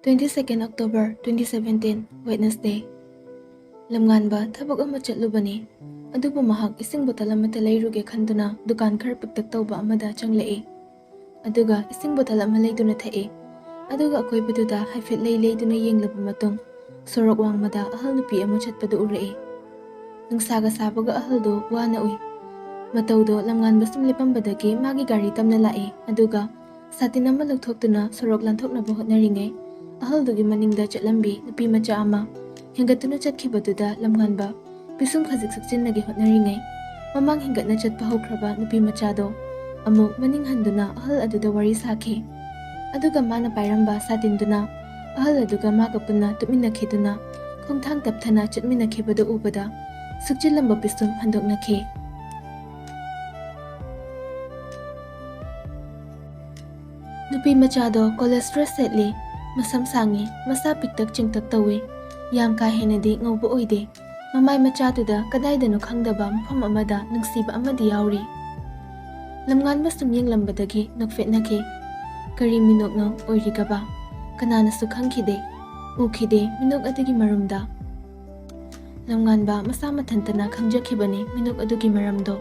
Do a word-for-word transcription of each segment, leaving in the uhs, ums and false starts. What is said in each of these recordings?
Twenty second October twenty seventeen, Wednesday. ꯂꯝꯉꯥꯟꯕ ꯊꯕꯛ ꯑꯃ ꯆꯠꯂꯨꯕꯅꯤ꯫ ꯑꯗꯨꯕꯨ ꯃꯍꯥꯛ ꯏꯁꯤꯡ ꯕꯣꯇꯜ ꯑꯃꯠꯇ ꯂꯩꯔꯨꯒꯦ ꯈꯟꯗꯨꯅ ꯗꯨꯀꯥꯟ ꯈꯔ ꯄꯤꯛꯇꯛ ꯇꯧꯕ ꯑꯃꯗ ꯆꯪꯂꯛꯏ꯫ ꯑꯗꯨꯒ ꯏꯁꯤꯡ ꯕꯣꯇꯜ ꯑꯃ ꯂꯩꯗꯨꯅ ꯊꯛꯏ꯫ ꯑꯗꯨꯒ ꯑꯀꯣꯏꯕꯗꯨꯗ ꯍꯥꯏꯐꯦꯠ ꯂꯩ ꯂꯩꯗꯨꯅ ꯌꯦꯡꯂꯕ ꯃꯇꯨꯡ ꯁꯣꯔꯣꯛ ꯋꯥꯡꯃꯗ ꯑꯍꯜ ꯅꯨꯄꯤ ꯑꯃ ꯆꯠꯄꯗꯨ ꯎꯔꯛꯏ꯫ ꯅꯨꯡꯁꯥꯒ ꯁꯥꯕꯒ ꯑꯍꯜꯗꯨ ꯋꯥꯅ ꯎꯏ꯫ ꯃꯇꯧꯗꯣ ꯂꯝꯉꯥꯟꯕ ꯁꯨꯝ ꯂꯦꯞꯄꯝꯕꯗꯒꯤ ꯃꯥꯒꯤ ꯒꯥꯔꯤ ꯇꯝꯅ ꯂꯥꯛꯏ꯫ ꯑꯗꯨꯒ ꯁꯥꯇꯤꯟ ꯑꯃ ꯂꯧꯊꯣꯛꯇꯨꯅ ꯁꯣꯔꯣꯛ ꯂꯥꯟꯊꯣꯛꯅꯕ ꯍꯣꯠꯅꯔꯤꯉꯩ ꯑꯍꯜꯗꯨꯒꯤ ꯃꯅꯤꯡꯗ ꯆꯠꯂꯝꯕꯤ ꯅꯨꯄꯤ ꯃꯆꯥ ꯑꯃ ꯍꯦꯟꯒꯠꯇꯨꯅ ꯆꯠꯈꯤꯕꯗꯨꯗ ꯂꯝꯉꯥꯟꯕ ꯄꯤꯁꯨꯝ ꯈꯖꯤꯛ ꯁꯨꯛꯆꯤꯟꯅꯒꯦ ꯍꯣꯠꯅꯔꯤꯉꯩ ꯃꯃꯥꯡ ꯍꯦꯟꯒꯠꯅ ꯆꯠꯄ ꯍꯧꯈ꯭ꯔꯕ ꯅꯨꯄꯤ ꯃꯆꯥꯗꯣ ꯑꯃꯨꯛ ꯃꯅꯤꯡ ꯍꯟꯗꯨꯅ ꯑꯍꯜ ꯑꯗꯨꯗ ꯋꯥꯔꯤ ꯁꯥꯈꯤ꯫ ꯑꯗꯨꯒ ꯃꯥꯅ ꯄꯥꯏꯔꯝꯕ ꯁꯥꯇꯤꯟꯗꯨꯅ ꯑꯍꯜ ꯑꯗꯨꯒ ꯃꯥꯒ ꯄꯨꯟꯅ ꯇꯨꯞꯃꯤꯟꯅꯈꯤꯗꯨꯅ ꯈꯣꯡꯊꯥꯡ ꯇꯞꯊꯅ ꯆꯠꯃꯤꯟꯅꯈꯤꯕꯗꯨ ꯎꯕꯗ ꯁꯨꯛꯆꯤꯜꯂꯝꯕ ꯄꯤꯁꯨꯝ ꯍꯟꯗꯣꯛꯅꯈꯤ꯫ ꯅꯨꯄꯤ ꯃꯆꯥꯗꯣ college dress ꯁꯦꯠꯂꯤ, ꯃꯁꯝ ꯁꯥꯡꯉꯤ, ꯃꯁꯥ ꯄꯤꯛꯇꯛ ꯆꯤꯡꯇꯛ ꯇꯧꯏ, ꯌꯥꯝ ꯀꯥ ꯍꯦꯟꯅꯗꯤ ꯉꯧꯕ ꯑꯣꯏꯗꯦ꯫ ꯃꯃꯥꯏ ꯃꯆꯥꯗꯨꯗ ꯀꯗꯥꯏꯗꯅꯣ ꯈꯪꯗꯕ ꯃꯐꯝ ꯑꯃꯗ ꯅꯨꯡꯁꯤꯕ ꯑꯃꯗꯤ ꯌꯥꯎꯔꯤ꯫ ꯂꯝꯉꯥꯟꯕ ꯁꯨꯝ ꯌꯦꯡꯂꯝꯕꯗꯒꯤ ꯅꯣꯛꯐꯦꯠꯅꯈꯤ꯫ ꯀꯔꯤ ꯃꯤꯅꯣꯛꯅꯣ ꯑꯣꯏꯔꯤꯒꯕ? ꯀꯅꯥꯅꯁꯨ ꯈꯪꯈꯤꯗꯦ, ꯎꯈꯤꯗꯦ ꯃꯤꯅꯣꯛ ꯑꯗꯨꯒꯤ ꯃꯔꯨꯝꯗ꯫ ꯂꯝꯉꯥꯟꯕ ꯃꯁꯥ ꯃꯊꯟꯇꯅ ꯈꯪꯖꯈꯤꯕꯅꯤ ꯃꯤꯅꯣꯛ ꯑꯗꯨꯒꯤ ꯃꯔꯝꯗꯣ꯫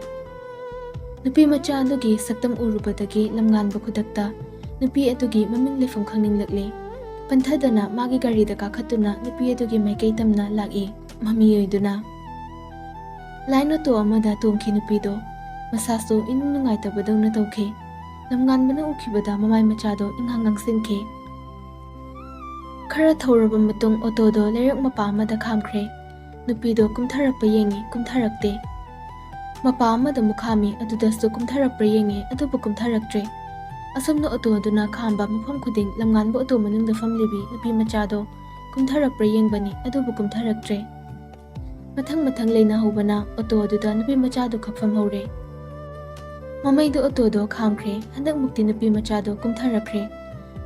ꯅꯨꯄꯤ ꯃꯆꯥ ꯑꯗꯨꯒꯤ ꯁꯛꯇꯝ ꯎꯔꯨꯕꯗꯒꯤ ꯂꯝꯉꯥꯟꯕ ꯈꯨꯗꯛꯇ ꯅꯨꯄꯤ ꯑꯗꯨꯒꯤ ꯃꯃꯤꯡ ꯂꯩꯐꯝ ꯈꯪꯅꯤꯡꯂꯛꯂꯦ꯫ ꯄꯟꯊꯗꯅ ꯃꯥꯒꯤ ꯒꯥꯔꯤꯗ ꯀꯥꯈꯠꯇꯨꯅ ꯅꯨꯄꯤ ꯑꯗꯨꯒꯤ ꯃꯥꯏꯀꯩ ꯇꯝꯅ ꯂꯥꯛꯏ, ꯃꯃꯤ ꯑꯣꯏꯗꯨꯅ꯫ Line auto ꯑꯃꯗ ꯇꯣꯡꯈꯤ ꯅꯨꯄꯤꯗꯣ꯫ ꯃꯁꯥꯁꯨ ꯏꯅꯨꯡ ꯅꯨꯡꯉꯥꯏꯇꯕꯗꯧꯅ ꯇꯧꯈꯤ꯫ ꯂꯝꯉꯥꯟꯕꯅ ꯎꯈꯤꯕꯗ ꯃꯃꯥꯏ ꯃꯆꯥꯗꯣ ꯏꯉꯥꯡ ꯉꯥꯡꯁꯤꯟꯈꯤ꯫ ꯈꯔ ꯊꯧꯔꯕ ꯃꯇꯨꯡ ꯑꯣꯇꯣꯗꯣ ꯂꯩꯔꯛ ꯃꯄꯥ ꯑꯃꯗ ꯈꯥꯝꯈ꯭ꯔꯦ꯫ ꯅꯨꯄꯤꯗꯣ ꯀꯨꯝꯊꯔꯛꯄ ꯌꯦꯡꯉꯤ, ꯀꯨꯝꯊꯔꯛꯇꯦ꯫ ꯃꯄꯥ ꯑꯃꯗ ꯑꯃꯨꯛ ꯈꯥꯝꯃꯤ, ꯑꯗꯨꯗꯁꯨ ꯀꯨꯝꯊꯔꯛꯄ꯭ꯔꯥ ꯌꯦꯡꯉꯤ, ꯑꯗꯨꯕꯨ ꯀꯨꯝꯊꯔꯛꯇ꯭ꯔꯦ꯫ ꯑꯁꯣꯝꯅ ꯑꯣꯇꯣ ꯑꯗꯨꯅ ꯈꯥꯝꯕ ꯃꯐꯝ ꯈꯨꯗꯤꯡ ꯂꯝꯉꯥꯟꯕ ꯑꯣꯇꯣ ꯃꯅꯨꯡꯗ ꯐꯝꯂꯤꯕꯤ ꯅꯨꯄꯤ ꯃꯆꯥꯗꯣ ꯀꯨꯝꯊꯔꯛꯄ꯭ꯔꯥ ꯌꯦꯡꯕꯅꯤ, ꯑꯗꯨꯕꯨ ꯀꯨꯝꯊꯔꯛꯇ꯭ꯔꯦ꯫ ꯃꯊꯪ ꯃꯊꯪ ꯂꯩꯅꯍꯧꯕꯅ ꯑꯣꯇꯣ ꯑꯗꯨꯗ ꯅꯨꯄꯤ ꯃꯆꯥꯗꯨ ꯈꯛ ꯐꯝꯍꯧꯔꯦ꯫ ꯃꯃꯩꯗꯨ ꯑꯣꯇꯣꯗꯣ ꯈꯥꯝꯈ꯭ꯔꯦ꯫ ꯍꯟꯗꯛꯃꯨꯛꯇꯤ ꯅꯨꯄꯤ ꯃꯆꯥꯗꯣ ꯀꯨꯝꯊꯔꯛꯈ꯭ꯔꯦ꯫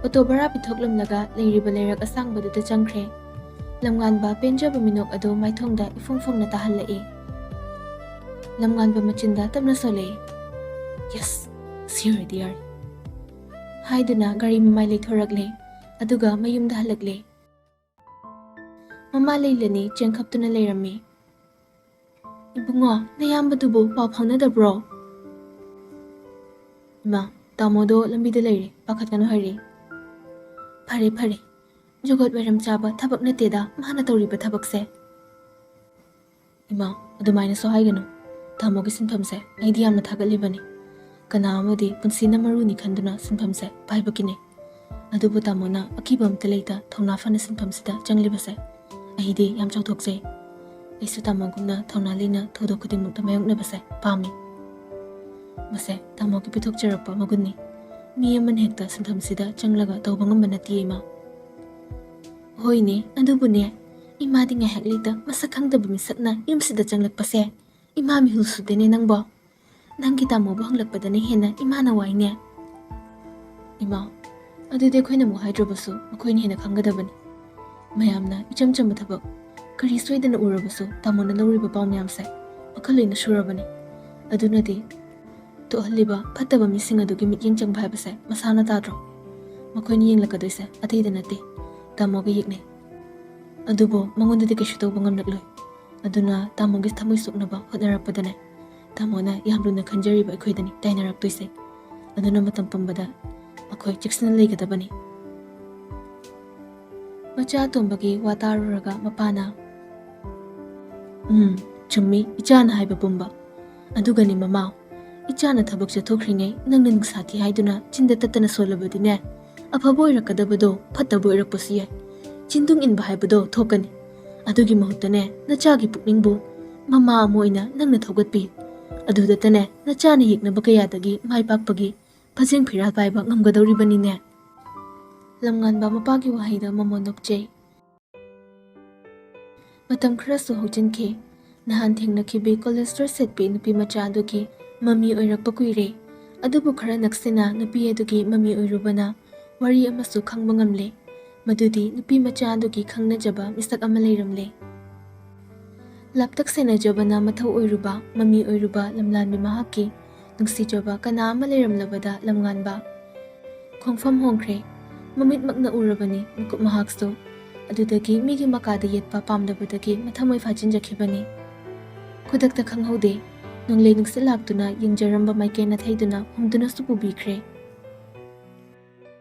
ꯑꯣꯇꯣ ꯚꯔꯥ ꯄꯤꯊꯣꯛꯂꯝꯂꯒ ꯂꯩꯔꯤꯕ ꯂꯩꯔꯛ ꯑꯁꯥꯡꯕꯗꯨꯗ ꯆꯪꯈ꯭ꯔꯦ꯫ ꯂꯝꯉꯥꯟꯕ ꯄꯦꯟꯖꯕ ꯃꯤꯅꯣꯛ ꯑꯗꯨ ꯃꯥꯏꯊꯣꯡꯗ ꯏꯐꯣꯡ ꯐꯣꯡꯅ ꯇꯥꯍꯜꯂꯛꯏ꯫ ꯂꯝꯉꯥꯟꯕ ꯃꯆꯤꯟꯗ ꯇꯞꯅ ꯁꯣꯜꯂꯛꯏ, "Yes, sure, dear," ꯍꯥꯏꯗꯨꯅ ꯒꯥꯔꯤ ꯃꯃꯥꯏ ꯂꯩꯊꯣꯔꯛꯂꯦ꯫ ꯑꯗꯨꯒ ꯃꯌꯨꯝꯗ ꯍꯜꯂꯛꯂꯦ꯫ ꯃꯃꯥ ꯂꯩꯂꯥꯅꯤ ꯆꯦꯡ ꯈꯞꯇꯨꯅ ꯂꯩꯔꯝꯃꯤ꯫ "ꯏꯕꯨꯡꯉꯣ, ꯅꯌꯥꯝꯕꯗꯨꯕꯨ ꯄꯥꯎ ꯐꯥꯎꯅꯗꯕ꯭ꯔꯣ?" "ꯏꯃꯥ, ꯇꯥꯃꯣꯗꯣ ꯂꯝꯕꯤꯗ ꯂꯩꯔꯤ, ꯄꯥꯈꯠꯀꯅꯨ ꯍꯥꯏꯔꯤ꯫" "ꯐꯔꯦ, ꯐꯔꯦ꯫ ꯖꯨꯒꯣꯠ ꯋꯥꯏꯔꯝ ꯆꯥꯕ ꯊꯕꯛ ꯅꯠꯇꯦꯗ ꯃꯥꯅ ꯇꯧꯔꯤꯕ ꯊꯕꯛꯁꯦ꯫" "ꯏꯃꯥ, ꯑꯗꯨꯃꯥꯏꯅꯁꯨ ꯍꯥꯏꯒꯅꯨ꯫ ꯇꯥꯃꯣꯒꯤ ꯁꯤꯟꯐꯝꯁꯦ ꯑꯩꯗꯤ ꯌꯥꯝꯅ ꯊꯥꯒꯠꯂꯤꯕꯅꯤ꯫ ꯀꯅꯥ ꯑꯃꯗꯤ ꯄꯨꯟꯁꯤꯅ ꯃꯔꯨꯅꯤ ꯈꯟꯗꯨꯅ ꯁꯤꯟꯐꯝꯁꯦ ꯄꯥꯏꯕꯒꯤꯅꯤ꯫ ꯑꯗꯨꯕꯨ ꯇꯥꯃꯣꯅ ꯑꯀꯤꯕ ꯑꯝꯇ ꯂꯩꯇ ꯊꯧꯅꯥ ꯐꯅ ꯁꯤꯟꯐꯝꯁꯤꯗ ꯆꯪꯂꯤꯕꯁꯦ ꯑꯩꯗꯤ ꯌꯥꯝ ꯆꯥꯎꯊꯣꯛꯆꯩ꯫ ꯑꯩꯁꯨ ꯇꯥꯃꯣꯒꯨꯝꯅ ꯊꯧꯅꯥ ꯂꯩꯅ ꯊꯧꯗꯣꯛ ꯈꯨꯗꯤꯡꯃꯛꯇ ꯃꯥꯌꯣꯛꯅꯕꯁꯦ ꯄꯥꯝꯃꯤ꯫" "ꯃꯁꯦ ꯇꯥꯃꯣꯒꯤ ꯄꯤꯊꯣꯛꯆꯔꯛꯄ ꯃꯒꯨꯟꯅꯤ꯫ ꯃꯤ ꯑꯃꯅ ꯍꯦꯛꯇ ꯁꯤꯟꯐꯝꯁꯤꯗ ꯆꯪꯂꯒ ꯇꯧꯕ ꯉꯝꯕ ꯅꯠꯇꯦ, ꯏꯃꯥ꯫" "ꯍꯣꯏꯅꯦ, ꯑꯗꯨꯕꯨꯅꯦ, ꯏꯃꯥꯗꯤ ꯉꯥꯏꯍꯥꯛ ꯂꯩꯇ ꯃꯁꯛ ꯈꯪꯗꯕ ꯃꯤꯁꯛꯅ ꯌꯨꯝꯁꯤꯗ ꯆꯪꯂꯛꯄꯁꯦ ꯏꯃꯥ ꯃꯤꯍꯨꯜ ꯁꯨꯗꯦꯅꯦ ꯅꯪꯕꯣ꯫ ꯅꯪꯒꯤ ꯇꯥꯃꯣꯕꯨ ꯍꯪꯂꯛꯄꯗꯅ ꯍꯦꯟꯅ ꯏꯃꯥꯅ ꯋꯥꯏꯅꯦ꯫" "ꯏꯃꯥ, ꯑꯗꯨꯗꯤ ꯑꯩꯈꯣꯏꯅ ꯑꯃꯨꯛ ꯍꯥꯏꯗ꯭ꯔꯕꯁꯨ ꯃꯈꯣꯏꯅ ꯍꯦꯟꯅ ꯈꯪꯒꯗꯕꯅꯤ꯫ ꯃꯌꯥꯝꯅ ꯏꯆꯝ ꯆꯝꯕ ꯊꯕꯛ ꯀꯔꯤ ꯁꯣꯏꯗꯅ ꯎꯔꯕꯁꯨ ꯇꯥꯃꯣꯅ ꯂꯧꯔꯤꯕ ꯄꯥꯎ ꯃꯌꯥꯝꯁꯦ ꯃꯈꯜ ꯂꯣꯏꯅ ꯁꯨꯔꯕꯅꯤ꯫ ꯑꯗꯨꯅꯗꯤ ꯊꯣꯛꯍꯜꯂꯤꯕ ꯐꯠꯇꯕ ꯃꯤꯁꯤꯡ ꯑꯗꯨꯒꯤ ꯃꯤꯠꯌꯦꯡ ꯆꯪꯕ ꯍꯥꯏꯕꯁꯦ ꯃꯁꯥꯅ ꯇꯥꯗ꯭ꯔꯣ? ꯃꯈꯣꯏꯅ ꯌꯦꯡꯂꯛꯀꯗꯣꯏꯁꯦ ꯑꯇꯩꯗ ꯅꯠꯇꯦ, ꯇꯥꯃꯣꯒ ꯌꯦꯛꯅꯩ꯫ ꯑꯗꯨꯕꯨ ꯃꯉꯣꯟꯗꯗꯤ ꯀꯩꯁꯨ ꯇꯧꯕ ꯉꯝꯂꯛꯂꯣꯏ꯫ ꯑꯗꯨꯅ ꯇꯥꯃꯣꯒꯤ ꯊꯃꯣꯏ ꯁꯣꯛꯅꯕ ꯍꯣꯠꯅꯔꯛꯄꯗꯅꯦ, ꯇꯥꯃꯣꯅ ꯌꯥꯝ ꯂꯨꯅ ꯈꯟꯖꯔꯤꯕ ꯑꯩꯈꯣꯏꯗꯅꯤ ꯇꯥꯏꯅꯔꯛꯇꯣꯏꯁꯦ꯫ ꯑꯗꯨꯅ ꯃꯇꯝ ꯄꯨꯝꯕꯗ ꯑꯩꯈꯣꯏ ꯆꯦꯛꯁꯤꯟꯅ ꯂꯩꯒꯗꯕꯅꯤ꯫" ꯃꯆꯥ ꯑꯇꯣꯝꯕꯒꯤ ꯋꯥ ꯇꯥꯔꯨꯔꯒ ꯃꯄꯥꯅ, "ꯎꯝ, ꯆꯨꯝꯃꯤ ꯏꯆꯥꯅ ꯍꯥꯏꯕ ꯄꯨꯝꯕ꯫ ꯑꯗꯨꯒꯅꯤ ꯃꯃꯥ, ꯏꯆꯥꯅ ꯊꯕꯛ ꯆꯠꯊꯣꯛꯈ꯭ꯔꯤꯉꯩ ꯅꯪꯅ ꯅꯨꯡꯁꯥ ꯊꯤ ꯍꯥꯏꯗꯨꯅ ꯆꯤꯟꯗ ꯇꯠꯇꯅ ꯁꯣꯜꯂꯕꯗꯤꯅꯦ, ꯑꯐꯕ ꯑꯣꯏꯔꯛꯀꯗꯕꯗꯣ ꯐꯠꯇꯕ ꯑꯣꯏꯔꯛꯄꯁꯨ ꯌꯥꯏ꯫ ꯆꯤꯟꯗꯨꯡ ꯏꯟꯕ ꯍꯥꯏꯕꯗꯣ ꯊꯣꯛꯀꯅꯤ꯫ ꯑꯗꯨꯒꯤ ꯃꯍꯨꯠꯇꯅꯦ, ꯅꯆꯥꯒꯤ ꯄꯨꯛꯅꯤꯡꯕꯨ ꯃꯃꯥ ꯑꯃ ꯑꯣꯏꯅ ꯅꯪꯅ ꯊꯧꯒꯠꯄꯤꯌꯨ꯫ ꯑꯗꯨꯗꯇꯅꯦ, ꯅꯆꯥꯅ ꯌꯦꯛꯅꯕ ꯀꯌꯥꯗꯒꯤ ꯃꯥꯏ ꯄꯥꯛꯄꯒꯤ ꯐꯖꯦꯡ ꯐꯤꯔꯥꯜ ꯄꯥꯏꯕ ꯉꯝꯒꯗꯧꯔꯤꯕꯅꯤꯅꯦ꯫" ꯂꯝꯉꯥꯟꯕ ꯃꯄꯥꯒꯤ ꯋꯥꯍꯩꯗ ꯃꯃꯣꯟ ꯅꯣꯛꯆꯩ꯫ ꯃꯇꯝ ꯈꯔꯁꯨ ꯍꯧꯖꯤꯟꯈꯤ꯫ ꯅꯍꯥꯟ ꯊꯦꯡꯅꯈꯤꯕꯤ ꯀꯣꯂꯦꯖ ꯗ꯭ꯔꯦꯁ ꯁꯦꯠꯄꯤ ꯅꯨꯄꯤ ꯃꯆꯥ ꯑꯗꯨꯒꯤ ꯃꯃꯤ ꯑꯣꯏꯔꯛꯄ ꯀꯨꯏꯔꯦ꯫ ꯑꯗꯨꯕꯨ ꯈꯔ ꯅꯛꯁꯤꯟꯅ ꯅꯨꯄꯤ ꯑꯗꯨꯒꯤ ꯃꯃꯤ ꯑꯣꯏꯔꯨꯕꯅ ꯋꯥꯔꯤ ꯑꯃꯁꯨ ꯈꯪꯕ ꯉꯝꯂꯦ꯫ ꯃꯗꯨꯗꯤ ꯅꯨꯄꯤ ꯃꯆꯥ ꯑꯗꯨꯒꯤ ꯈꯪꯅꯖꯕ ꯃꯤꯁꯛ ꯑꯃ ꯂꯩꯔꯝꯂꯦ꯫ ꯂꯥꯞꯇꯛ ꯁꯦꯟꯅꯖꯕꯅ ꯃꯊꯧ ꯑꯣꯏꯔꯨꯕ, ꯃꯃꯤ ꯑꯣꯏꯔꯨꯕ ꯂꯝꯂꯥꯟꯕꯤ ꯃꯍꯥꯛꯀꯤ ꯅꯨꯡꯁꯤꯖꯕ ꯀꯅꯥ ꯑꯃ ꯂꯩꯔꯝꯂꯕꯗ ꯂꯝꯉꯥꯟꯕ ꯈꯣꯡꯐꯝ ꯍꯣꯡꯈ꯭ꯔꯦ꯫ ꯃꯃꯤꯠꯃꯛꯅ ꯎꯔꯕꯅꯤ ꯃꯀꯨꯞ ꯃꯍꯥꯛꯁꯨ꯫ ꯑꯗꯨꯗꯒꯤ ꯃꯤꯒꯤ ꯃꯀꯥꯗ ꯌꯦꯠꯄ ꯄꯥꯝꯗꯕꯗꯒꯤ ꯃꯊꯃꯣꯏ ꯐꯥꯖꯤꯟꯖꯈꯤꯕꯅꯤ꯫ ꯈꯨꯗꯛꯇ ꯈꯪꯍꯧꯗꯦ, ꯅꯣꯡꯂꯩ ꯅꯨꯡꯁꯤꯠ ꯂꯥꯛꯇꯨꯅ ꯌꯦꯡꯖꯔꯝꯕ ꯃꯥꯏꯀꯩ ꯅꯥꯊꯩꯗꯨꯅ ꯍꯨꯝꯗꯨꯅꯁꯨ ꯄꯨꯕꯤꯈ꯭ꯔꯦ꯫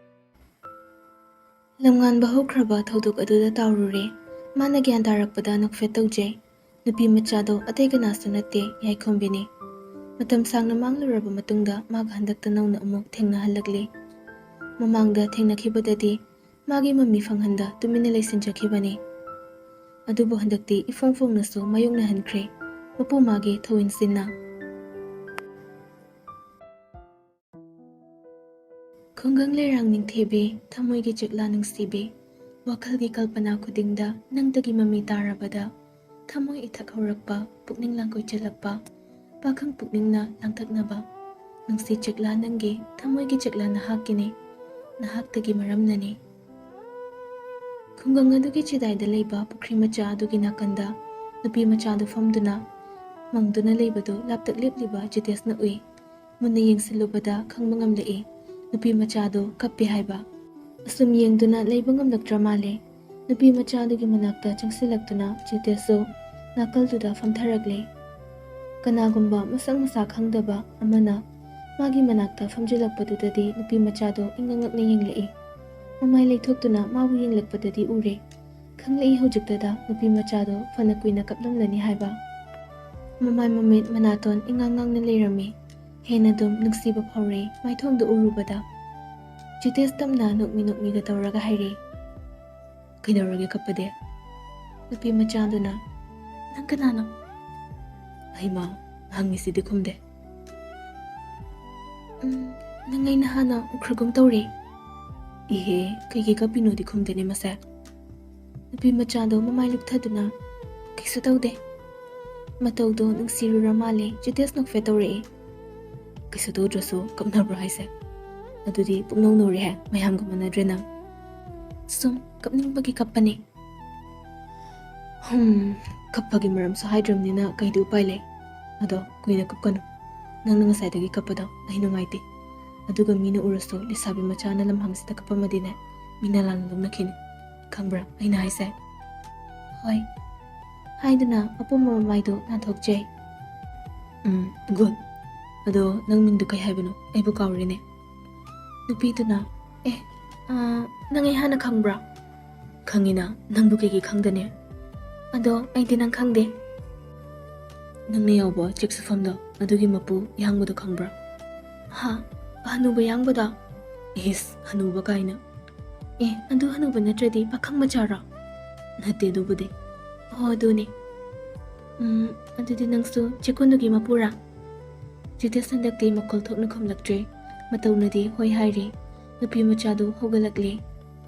ꯂꯝꯉꯥꯟꯕ ꯍꯧꯈ꯭ꯔꯕ ꯊꯧꯗꯣꯛ ꯑꯗꯨꯗ ꯇꯥꯎꯔꯨꯔꯦ꯫ ꯃꯥꯅ ꯒ꯭ꯌꯥꯟ ꯇꯥꯔꯛꯄꯗ ꯅꯣꯛꯐꯦꯠ ꯇꯧꯖꯩ꯫ ꯅꯨꯄꯤ ꯃꯆꯥꯗꯣ ꯑꯇꯩ ꯀꯅꯥꯁꯨ ꯅꯠꯇꯦ, ꯌꯥꯏꯈꯣꯝꯕꯤꯅꯤ꯫ ꯃꯇꯝ ꯁꯥꯡꯅ ꯃꯥꯡꯂꯨꯔꯕ ꯃꯇꯨꯡꯗ ꯃꯥꯒ ꯍꯟꯗꯛꯇ ꯅꯧꯅ ꯑꯃꯨꯛ ꯊꯦꯡꯅꯍꯜꯂꯛꯂꯤ꯫ ꯃꯃꯥꯡꯗ ꯊꯦꯡꯅꯈꯤꯕꯗꯗꯤ ꯃꯥꯒꯤ ꯃꯃꯤ ꯐꯪꯍꯟꯗ ꯇꯨꯃꯤꯟꯅ ꯂꯩꯁꯤꯟꯖꯈꯤꯕꯅꯤ꯫ ꯑꯗꯨꯕꯨ ꯍꯟꯗꯛꯇꯤ ꯏꯐꯣꯡ ꯐꯣꯡꯅꯁꯨ ꯃꯥꯌꯣꯛꯅꯍꯟꯈ꯭ꯔꯦ, ꯃꯄꯨ ꯃꯥꯒꯤ ꯊꯧꯏꯟꯁꯤꯟꯅ꯫ ꯈꯨꯡꯒꯪ ꯂꯩꯔꯥꯡ ꯅꯤꯡꯊꯤꯕꯤ, ꯊꯃꯣꯏꯒꯤ ꯆꯦꯛꯂꯥ ꯅꯨꯡꯁꯤꯕꯤ, ꯋꯥꯈꯜꯒꯤ ꯀꯜꯄꯅꯥ ꯈꯨꯗꯤꯡꯗ ꯅꯪꯗꯒꯤ ꯃꯃꯤ ꯇꯥꯔꯕꯗ ꯊꯃꯣꯏ ꯏꯊꯛ ꯍꯧꯔꯛꯄ, ꯄꯨꯛꯅꯤꯡ ꯂꯥꯡꯀꯣꯏ ꯆꯦꯜꯂꯛꯄ, ꯄꯥꯈꯪ ꯄꯨꯛꯅꯤꯡꯅ ꯂꯥꯡꯇꯛꯅꯕ꯫ ꯅꯨꯡꯁꯤ ꯆꯦꯛꯂꯥ ꯅꯪꯒꯤ, ꯊꯃꯣꯏꯒꯤ ꯆꯦꯛꯂꯥ ꯅꯍꯥꯛꯀꯤꯅꯤ, ꯅꯍꯥꯛꯇꯒꯤ ꯃꯔꯝꯅꯅꯤ꯫ ꯈꯨꯡꯒꯪ ꯑꯗꯨꯒꯤ ꯆꯤꯗꯥꯏꯗ ꯂꯩꯕ ꯄꯨꯈ꯭ꯔꯤ ꯃꯆꯥ ꯑꯗꯨꯒꯤ ꯅꯥꯀꯟꯗ ꯅꯨꯄꯤ ꯃꯆꯥꯗꯨ ꯐꯝꯗꯨꯅ ꯃꯪꯗꯨꯅ ꯂꯩꯕꯗꯨ ꯂꯥꯞꯇꯛ ꯂꯦꯞꯂꯤꯕ ꯖꯤꯇꯦꯁꯅ ꯎꯏ꯫ ꯃꯨꯟꯅ ꯌꯦꯡꯁꯤꯜꯂꯨꯕꯗ ꯈꯪꯕ ꯉꯝꯂꯛꯏ, ꯅꯨꯄꯤ ꯃꯆꯥꯗꯨ ꯀꯞꯄꯤ ꯍꯥꯏꯕ꯫ ꯑꯁꯨꯝ ꯌꯦꯡꯗꯨꯅ ꯂꯩꯕ ꯉꯝꯂꯛꯇ꯭ꯔ ꯃꯥꯜꯂꯦ꯫ ꯅꯨꯄꯤ ꯃꯆꯥꯗꯨꯒꯤ ꯃꯅꯥꯛꯇ ꯆꯪꯁꯤꯜꯂꯛꯇꯨꯅ ꯖꯤꯇꯦꯁꯁꯨ ꯅꯥꯀꯜꯗꯨꯗ ꯐꯝꯊꯔꯛꯂꯦ꯫ ꯀꯅꯥꯒꯨꯝꯕ ꯃꯁꯛ ꯃꯁꯥ ꯈꯪꯗꯕ ꯑꯃꯅ ꯃꯥꯒꯤ ꯃꯅꯥꯛꯇ ꯐꯝꯖꯤꯜꯂꯛꯄꯗꯨꯗꯗꯤ ꯅꯨꯄꯤ ꯃꯆꯥꯗꯣ ꯏꯉꯛ ꯉꯛꯅ ꯌꯦꯡꯂꯛꯏ꯫ ꯃꯃꯥꯏ ꯂꯩꯊꯣꯛꯇꯨꯅ ꯃꯥꯕꯨ ꯌꯦꯡꯂꯛꯄꯗꯗꯤ ꯎꯔꯦ꯫ ꯈꯪꯂꯛꯏ ꯍꯧꯖꯤꯛꯇꯗ ꯅꯨꯄꯤ ꯃꯆꯥꯗꯣ ꯐꯅ ꯀꯨꯏꯅ ꯀꯞꯂꯝꯂꯅꯤ ꯍꯥꯏꯕ꯫ ꯃꯃꯥꯏ ꯃꯃꯤꯠ ꯃꯅꯥꯇꯣꯟ ꯏꯉꯥꯡ ꯉꯥꯡꯅ ꯂꯩꯔꯝꯃꯤ꯫ ꯍꯦꯟꯅ ꯑꯗꯨꯝ ꯅꯨꯡꯁꯤꯕ ꯐꯥꯎꯔꯦ ꯃꯥꯏꯊꯣꯡꯗꯣ ꯎꯔꯨꯕꯗ꯫ ꯖꯤꯇꯦꯁ ꯇꯞꯅ ꯅꯣꯛꯃꯤ ꯅꯣꯛꯃꯤꯒ ꯇꯧꯔꯒ ꯍꯥꯏꯔꯦ, "ꯀꯩꯗꯧꯔꯒꯦ ꯀꯞꯄꯗꯤ?" ꯅꯨꯄꯤ ꯃꯆꯥꯗꯨꯅ, "ꯅꯪ ꯀꯅꯥꯅꯣ?" "ꯑꯩꯃ, ꯍꯪꯉꯤꯁꯤꯗꯤ ꯈꯨꯝꯗꯦ?" "ꯎꯝ, ꯅꯪ ꯑꯩꯅ ꯍꯥꯟꯅ ꯎꯈ꯭ꯔꯒꯨꯝ ꯇꯧꯔꯦ꯫" "ꯏꯍꯦ, ꯀꯩꯒꯤ ꯀꯞꯄꯤꯅꯣꯗꯤ ꯈꯨꯝꯗꯦꯅꯦ ꯃꯁꯦ?" ꯅꯨꯄꯤ ꯃꯆꯥꯗꯣ ꯃꯃꯥꯏ ꯂꯨꯞꯊꯗꯨꯅ, "ꯀꯩꯁꯨ ꯇꯧꯗꯦ꯫" ꯃꯇꯧꯗꯣ ꯅꯨꯡꯁꯤꯔꯨꯔ ꯃꯥꯜꯂꯦ꯫ ꯖꯤꯇꯦꯁ ꯅꯣꯛꯐꯦꯠ ꯇꯧꯔꯛꯑꯦ꯫ "ꯀꯩꯁꯨ ꯇꯧꯗ꯭ꯔꯁꯨ ꯀꯞꯅꯕ꯭ꯔꯣ ꯍꯥꯏꯁꯦ? ꯑꯗꯨꯗꯤ ꯄꯨꯡꯅꯧ ꯅꯧꯔꯦꯍꯦ, ꯃꯌꯥꯝꯒ ꯃꯥꯟꯅꯗ꯭ꯔꯦ ꯅꯪ꯫" "ꯁꯨꯝ ꯀꯞꯅꯤꯡꯕꯒꯤ ꯀꯞꯄꯅꯦ꯫" "ꯍꯝ, ꯀꯞꯄꯒꯤ ꯃꯔꯝꯁꯨ ꯍꯥꯏꯗ꯭ꯔꯕꯅꯤꯅ ꯀꯩꯗꯤ ꯎꯄꯥꯏ ꯂꯩ? ꯑꯗꯣ ꯀꯨꯏꯅ ꯀꯞꯀꯅꯨ꯫ ꯅꯪꯅ ꯉꯁꯥꯏꯗꯒꯤ ꯀꯞꯄꯗꯣ ꯑꯩ ꯅꯨꯡꯉꯥꯏꯇꯦ꯫ ꯑꯗꯨꯒ ꯃꯤꯅ ꯎꯔꯁꯨ ꯂꯩꯁꯥꯕꯤ ꯃꯆꯥꯅ ꯂꯝꯍꯥꯡꯁꯤꯗ ꯀꯞꯄꯝꯃꯗꯤꯅꯦ, ꯃꯤꯅ ꯂꯥꯟꯅ ꯂꯧꯅꯈꯤꯅꯤ꯫ ꯈꯪꯕ꯭ꯔꯥ ꯑꯩꯅ ꯍꯥꯏꯁꯦ? ꯍꯣꯏ, ꯍꯥꯏꯗꯨꯅ ꯑꯄꯣꯝꯕ ꯃꯃꯥꯏꯗꯨ ꯅꯥꯟꯊꯣꯛꯆꯩ꯫ ꯎꯝ, good꯫ ꯑꯗꯣ ꯅꯪ ꯃꯤꯡꯗꯨ ꯀꯩ ꯍꯥꯏꯕꯅꯣ? ꯑꯩꯕꯨ ꯀꯥꯎꯔꯦꯅꯦ꯫ ꯅꯨꯄꯤꯗꯨꯅ, ꯑꯦ, ꯑꯥ, ꯅꯪ ꯑꯩ ꯍꯥꯟꯅ ꯈꯪꯕ꯭ꯔꯥ? ꯈꯪꯉꯤꯅ, ꯅꯪꯕꯨ ꯀꯩꯒꯤ ꯈꯪꯗꯅꯤ? ꯑꯗꯣ ꯑꯩꯗꯤ ꯅꯪ ꯈꯪꯗꯦ꯫ ꯅꯪꯅ ꯌꯥꯎꯕ ꯆꯦꯛ ꯁꯨꯐꯝꯗꯣ, ꯑꯗꯨꯒꯤ ꯃꯄꯨ ꯌꯥꯡꯕꯗꯣ ꯈꯪꯕ꯭ꯔꯥ? ꯍꯥ? ꯍꯅꯨꯕ ꯌꯥꯡꯕꯗꯣ? ꯏꯁ, ꯍꯅꯨꯕ ꯀꯥꯏꯅ꯫ ꯑꯦ, ꯑꯗꯨ ꯍꯅꯨꯕ ꯅꯠꯇ꯭ꯔꯗꯤ ꯄꯥꯈꯪ ꯃꯆꯥꯔꯣ? ꯅꯠꯇꯦ ꯑꯗꯨꯕꯨꯗꯤ꯫ ꯑꯣ, ꯑꯗꯨꯅꯦ꯫ ꯎꯝ, ꯑꯗꯨꯗꯤ ꯅꯪꯁꯨ ꯆꯦꯛꯀꯣꯟꯗꯨꯒꯤ ꯃꯄꯨꯔꯥ? ꯖꯤꯇꯦꯁ ꯍꯟꯗꯛꯇꯤ ꯃꯈꯣꯜ ꯊꯣꯛꯅ ꯈꯨꯝꯂꯛꯇ꯭ꯔꯦ꯫ ꯃꯇꯧꯅꯗꯤ ꯍꯣꯏ ꯍꯥꯏꯔꯤ꯫ ꯅꯨꯄꯤ ꯃꯆꯥꯗꯨ ꯍꯧꯒꯠꯂꯛꯂꯦ꯫